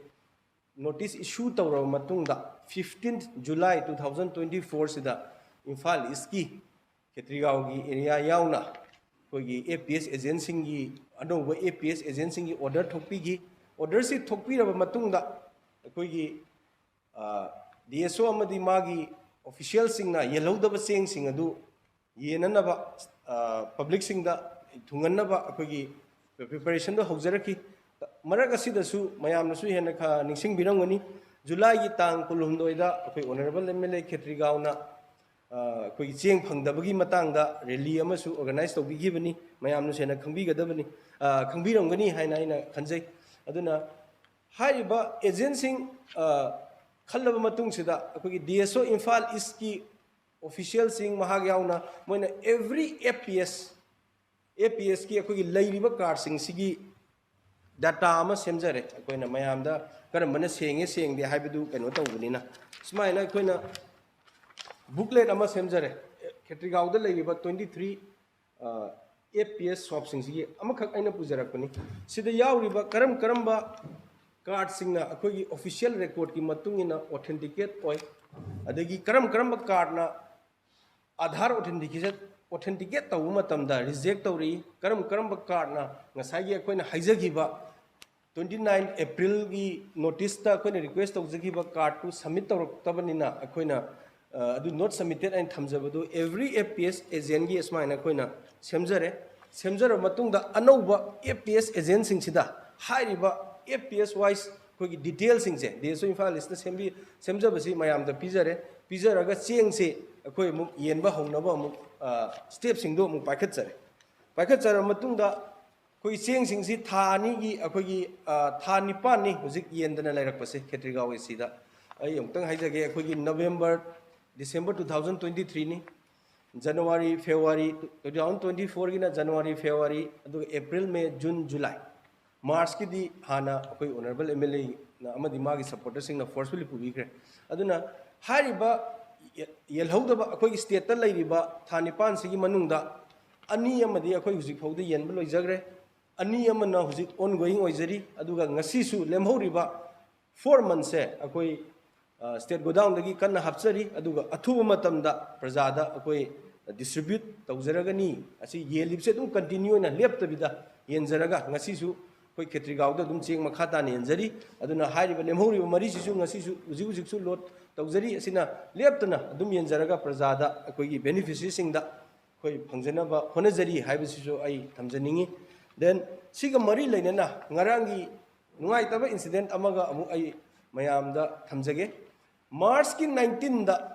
ꯅꯣꯇꯤꯁ ꯏꯁꯨ ꯇꯧꯔꯕ ꯃꯇꯨꯡꯗ, fifteen July two thousand twenty four ꯁꯤꯗ ꯏꯝꯐꯥꯜ ꯏꯁꯀꯤ ꯈꯦꯇ꯭ꯔꯤꯒꯥꯎꯒꯤ ꯑꯦꯔꯤꯌꯥ ꯌꯥꯎꯅ ꯑꯩꯈꯣꯏꯒꯤ ꯑꯦ ꯄꯤ ꯑꯦꯁ ꯑꯦꯖꯦꯟꯁꯤꯡꯒꯤ, ꯑꯅꯧꯕ ꯑꯦ ꯄꯤ ꯑꯦꯁ ꯑꯦꯖꯦꯟꯁꯤꯡꯒꯤ ꯑꯣꯔꯗꯔ ꯊꯣꯛꯄꯤꯈꯤ꯫ ꯑꯣꯔꯗꯔꯁꯤ ꯊꯣꯛꯄꯤꯔꯕ ꯃꯇꯨꯡꯗ ꯑꯩꯈꯣꯏꯒꯤ, ꯑ, ꯗꯤ ꯑꯦꯁ ꯑꯣ ꯑꯃꯗꯤ ꯃꯥꯒꯤ ꯑꯣꯐꯤꯁꯤꯌꯦꯜꯁꯤꯡꯅ ꯌꯦꯜꯍꯧꯗꯕ ꯆꯦꯡꯁꯤꯡ ꯑꯗꯨ ꯌꯦꯟꯅꯅꯕ, ꯑ, ꯄꯕ꯭ꯂꯤꯛꯁꯤꯡꯗ ꯊꯨꯡꯍꯟꯅꯕ ꯑꯩꯈꯣꯏꯒꯤ ꯄ꯭ꯔꯤꯄꯦꯔꯦꯁꯟꯗꯣ ꯍꯧꯖꯔꯛꯈꯤ꯫ ꯃꯔꯛ ꯑꯁꯤꯗꯁꯨ ꯃꯌꯥꯝꯅꯁꯨ ꯍꯦꯟꯅ ꯈ-, ꯅꯤꯡꯁꯤꯡꯕꯤꯔꯝꯒꯅꯤ, ꯖꯨꯂꯥꯏꯒꯤ ꯇꯥꯡ ꯀꯨꯟꯍꯨꯝꯗꯣꯏꯗ ꯑꯩꯈꯣꯏ ꯑꯣꯅꯔꯦꯕꯜ ꯑꯦꯝ ꯑꯦꯜ ꯑꯦ ꯈꯦꯇ꯭ꯔꯤꯒꯥꯎꯅ, ꯑ, ꯑꯩꯈꯣꯏꯒꯤ ꯆꯦꯡ ꯐꯪꯗꯕꯒꯤ ꯃꯇꯥꯡꯗ ꯔꯦꯂꯤ ꯑꯃꯁꯨ ꯑꯣꯔꯒꯅꯥꯏꯖ ꯇꯧꯕꯤꯈꯤꯕꯅꯤ꯫ ꯃꯌꯥꯝꯅꯁꯨ ꯍꯦꯟꯅ ꯈꯪꯕꯤꯒꯗꯕꯅꯤ, ꯑ, ꯈꯪꯕꯤꯔꯝꯒꯅꯤ ꯍꯥꯏꯅ ꯑꯩꯅ ꯈꯟꯖꯩ꯫ ꯑꯗꯨꯅ ꯍꯥꯏꯔꯤꯕ ꯑꯦꯖꯦꯟꯁꯤꯡ, ꯑ, ꯈꯜꯂꯕ ꯃꯇꯨꯡꯁꯤꯗ ꯑꯩꯈꯣꯏꯒꯤ ꯗꯤ ꯑꯦꯁ ꯑꯣ ꯏꯝꯐꯥꯜ ꯏꯁꯀꯤ ꯑꯣꯐꯤꯁꯤꯌꯦꯜꯁꯤꯡ ꯃꯍꯥꯛ ꯌꯥꯎꯅ ꯃꯣꯏꯅ ꯑꯦꯚ꯭ꯔꯤ ꯑꯦ ꯄꯤ ꯑꯦꯁ, ꯑꯦ ꯄꯤ ꯑꯦꯁꯀꯤ ꯑꯩꯈꯣꯏꯒꯤ ꯂꯩꯔꯤꯕ ꯀꯥꯔꯗꯁꯤꯡꯁꯤꯒꯤ ꯗꯇꯥ ꯑꯃ ꯁꯦꯝꯖꯔꯦ꯫ ꯑꯩꯈꯣꯏꯅ ꯃꯌꯥꯝꯗ ꯀꯔꯝꯕꯅ ꯁꯦꯡꯉꯦ ꯁꯦꯡꯗꯦ ꯍꯥꯏꯕꯗꯨ ꯀꯩꯅꯣ ꯇꯧꯕꯅꯤꯅ, ꯁꯨꯃꯥꯏꯅ ꯑꯩꯈꯣꯏꯅ ꯕꯨꯛꯂꯦꯠ ꯑꯃ ꯁꯦꯝꯖꯔꯦ꯫ ꯈꯦꯇ꯭ꯔꯤꯒꯥꯎꯗ ꯂꯩꯔꯤꯕ twenty three ꯑꯦ ꯄꯤ ꯑꯦꯁ ꯁꯣꯞꯁꯤꯡꯁꯤꯒꯤ ꯑꯃꯈꯛ ꯑꯩꯅ ꯄꯨꯖꯔꯛꯄꯅꯤ꯫ ꯁꯤꯗ ꯌꯥꯎꯔꯤꯕ ꯀꯔꯝ ꯀꯔꯝꯕ ꯀꯥꯔꯗꯁꯤꯡꯅ ꯑꯩꯈꯣꯏꯒꯤ ꯑꯣꯐꯤꯁꯤꯌꯦꯜ ꯔꯦꯀꯣꯔꯗꯀꯤ ꯃꯇꯨꯡ ꯏꯟꯅ ꯑꯣꯊꯦꯟꯇꯤꯀꯦꯠ ꯑꯣꯏ, ꯑꯗꯒꯤ ꯀꯔꯝ ꯀꯔꯝꯕ ꯀꯥꯔꯗꯅ ꯑꯥꯙꯥꯔ ꯑꯣꯊꯦꯟꯇꯤꯀꯦꯁꯟ, ꯑꯣꯊꯦꯟꯇꯤꯀꯦꯠ ꯇꯧꯕ ꯃꯇꯝꯗ ꯔꯤꯖꯦꯛ ꯇꯧꯔꯛꯏ, ꯀꯔꯝ ꯀꯔꯝꯕ ꯀꯥꯔꯗꯅ ꯉꯁꯥꯏꯒꯤ ꯑꯩꯈꯣꯏꯅ ꯍꯥꯏꯖꯈꯤꯕ twenty nine Aprilꯒꯤ ꯅꯣꯇꯤꯁꯇ ꯑꯩꯈꯣꯏꯅ ꯔꯤꯀ꯭ꯋꯦꯁ ꯇꯧꯖꯈꯤꯕ ꯀꯥꯔꯗꯇꯨ ꯁꯕꯃꯤꯠ ꯇꯧꯔꯛꯇꯕꯅꯤꯅ ꯑꯩꯈꯣꯏꯅ, ꯑ, ꯑꯗꯨ not submitted ꯍꯥꯏꯅ ꯊꯝꯖꯕꯗꯨ every A P S agentꯒꯤ ꯑꯁꯨꯃꯥꯏꯅ ꯑꯩꯈꯣꯏꯅ ꯁꯦꯝꯖꯔꯦ꯫ ꯁꯦꯝꯖꯔꯕ ꯃꯇꯨꯡꯗ ꯑꯅꯧꯕ A P S agentꯁꯤꯡꯁꯤꯗ ꯍꯥꯏꯔꯤꯕ A P S wise ꯑꯩꯈꯣꯏꯒꯤ ꯗꯤꯇꯦꯜꯁꯤꯡꯁꯦ ꯗꯤ ꯑꯦꯁ ꯑꯣ ꯏꯝꯐꯥꯜ ꯏꯁꯅ ꯁꯦꯝꯕꯤ-, ꯁꯦꯝꯖꯕꯁꯤ ꯃꯌꯥꯝꯗ ꯄꯤꯖꯔꯦ꯫ ꯄꯤꯖꯔꯒ ꯆꯦꯡꯁꯤ ꯑꯩꯈꯣꯏ ꯑꯃꯨꯛ ꯌꯦꯟꯕ ꯍꯧꯅꯕ ꯑꯃꯨꯛ, ꯑ, ꯁ꯭ꯇꯦꯞꯁꯤꯡꯗꯣ ꯑꯃꯨꯛ ꯄꯥꯏꯈꯠꯆꯔꯦ꯫ ꯄꯥꯏꯈꯠꯆꯔꯕ ꯃꯇꯨꯡꯗ ꯑꯩꯈꯣꯏ ꯆꯦꯡꯁꯤꯡꯁꯤ ꯊꯥ ꯑꯅꯤꯒꯤ, ꯑꯩꯈꯣꯏꯒꯤ, ꯑ, ꯊꯥ ꯅꯤꯄꯥꯟꯅꯤ ꯍꯧꯖꯤꯛ ꯌꯦꯟꯗꯅ ꯂꯩꯔꯛꯄꯁꯦ ꯈꯦꯇ꯭ꯔꯤꯒꯥꯎ ꯑꯦꯁꯤꯗ꯫ ꯑꯩ ꯑꯃꯨꯛꯇꯪ ꯍꯥꯏꯖꯒꯦ, ꯑꯩꯈꯣꯏꯒꯤ November, December two thousand twenty threeꯅꯤ꯫ January, February, two thousand twenty fourꯒꯤꯅ January, February, ꯑꯗꯨꯒ April, May, June, July, Marchꯀꯤꯗꯤ ꯍꯥꯟꯅ ꯑꯩꯈꯣꯏ Honourable MLAꯅ ꯑꯃꯗꯤ ꯃꯥꯒꯤ supporterꯁꯤꯡꯅ forcefully ꯄꯨꯕꯤꯈ꯭ꯔꯦ꯫ ꯑꯗꯨꯅ ꯍꯥꯏꯔꯤꯕ ꯌꯦ-, ꯌꯦꯜꯍꯧꯗꯕ ꯑꯩꯈꯣꯏꯒꯤ stateꯇ ꯂꯩꯔꯤꯕ ꯊꯥ ꯅꯤꯄꯥꯟꯁꯤꯒꯤ ꯃꯅꯨꯡꯗ ꯑꯅꯤ ꯑꯃꯗꯤ ꯑꯩꯈꯣꯏ ꯍꯧꯖꯤꯛ ꯐꯥꯎꯗ ꯌꯦꯟꯕ ꯂꯣꯏꯖꯈ꯭ꯔꯦ꯫ ꯑꯅꯤ ꯑꯃꯅ ꯍꯧꯖꯤꯛ ongoing ꯑꯣꯏꯖꯔꯤ꯫ ꯑꯗꯨꯒ ꯉꯁꯤꯁꯨ ꯂꯦꯝꯍꯧꯔꯤꯕ four monthsꯁꯦ ꯑꯩꯈꯣꯏ, ꯑ, state godownꯗꯒꯤ ꯀꯟꯅ ꯍꯥꯞꯆꯔꯤ꯫ ꯑꯗꯨꯒ ꯑꯊꯨꯕ ꯃꯇꯝꯗ ꯄ꯭ꯔꯖꯥꯗ ꯑꯩꯈꯣꯏ distribute ꯇꯧꯖꯔꯒꯅꯤ꯫ ꯑꯁꯤ ꯌꯦꯜꯂꯤꯕꯁꯦ ꯑꯗꯨꯝ continue ꯑꯣꯏꯅ ꯂꯦꯞꯇꯕꯤꯗ ꯌꯦꯟꯖꯔꯒ ꯉꯁꯤꯁꯨ ꯑꯩꯈꯣꯏ ꯈꯦꯇ꯭ꯔꯤꯒꯥꯎꯗ ꯑꯗꯨꯝ ꯆꯦꯡ ꯃꯈꯥ ꯇꯥꯅ ꯌꯦꯟꯖꯔꯤ꯫ ꯑꯗꯨꯅ ꯍꯥꯏꯔꯤꯕ ꯂꯦꯝꯍꯧꯔꯤꯕ ꯃꯔꯤꯁꯤꯁꯨ ꯉꯁꯤꯁꯨ ꯍꯧꯖꯤꯛ ꯍꯧꯖꯤꯛꯁꯨ load ꯇꯧꯖꯔꯤ꯫ ꯑꯁꯤꯅ ꯂꯦꯞꯇꯅ ꯑꯗꯨꯝ ꯌꯦꯟꯖꯔꯒ ꯄ꯭ꯔꯖꯥꯗ ꯑꯩꯈꯣꯏꯒꯤ beneficiaryꯁꯤꯡꯗ ꯑꯩꯈꯣꯏ ꯐꯪꯖꯅꯕ ꯍꯣꯠꯅꯖꯔꯤ ꯍꯥꯏꯕꯁꯤꯁꯨ ꯑꯩ ꯊꯝꯖꯅꯤꯡꯉꯤ꯫ Then ꯁꯤꯒ ꯃꯔꯤ ꯂꯩꯅꯅ ꯉꯔꯥꯡꯒꯤ ꯅꯨꯡꯉꯥꯏꯇꯕ incident ꯑꯃꯒ ꯑꯃꯨꯛ ꯑꯩ ꯃꯌꯥꯝꯗ ꯊꯝꯖꯒꯦ꯫ Marchꯀꯤ nineteenꯗ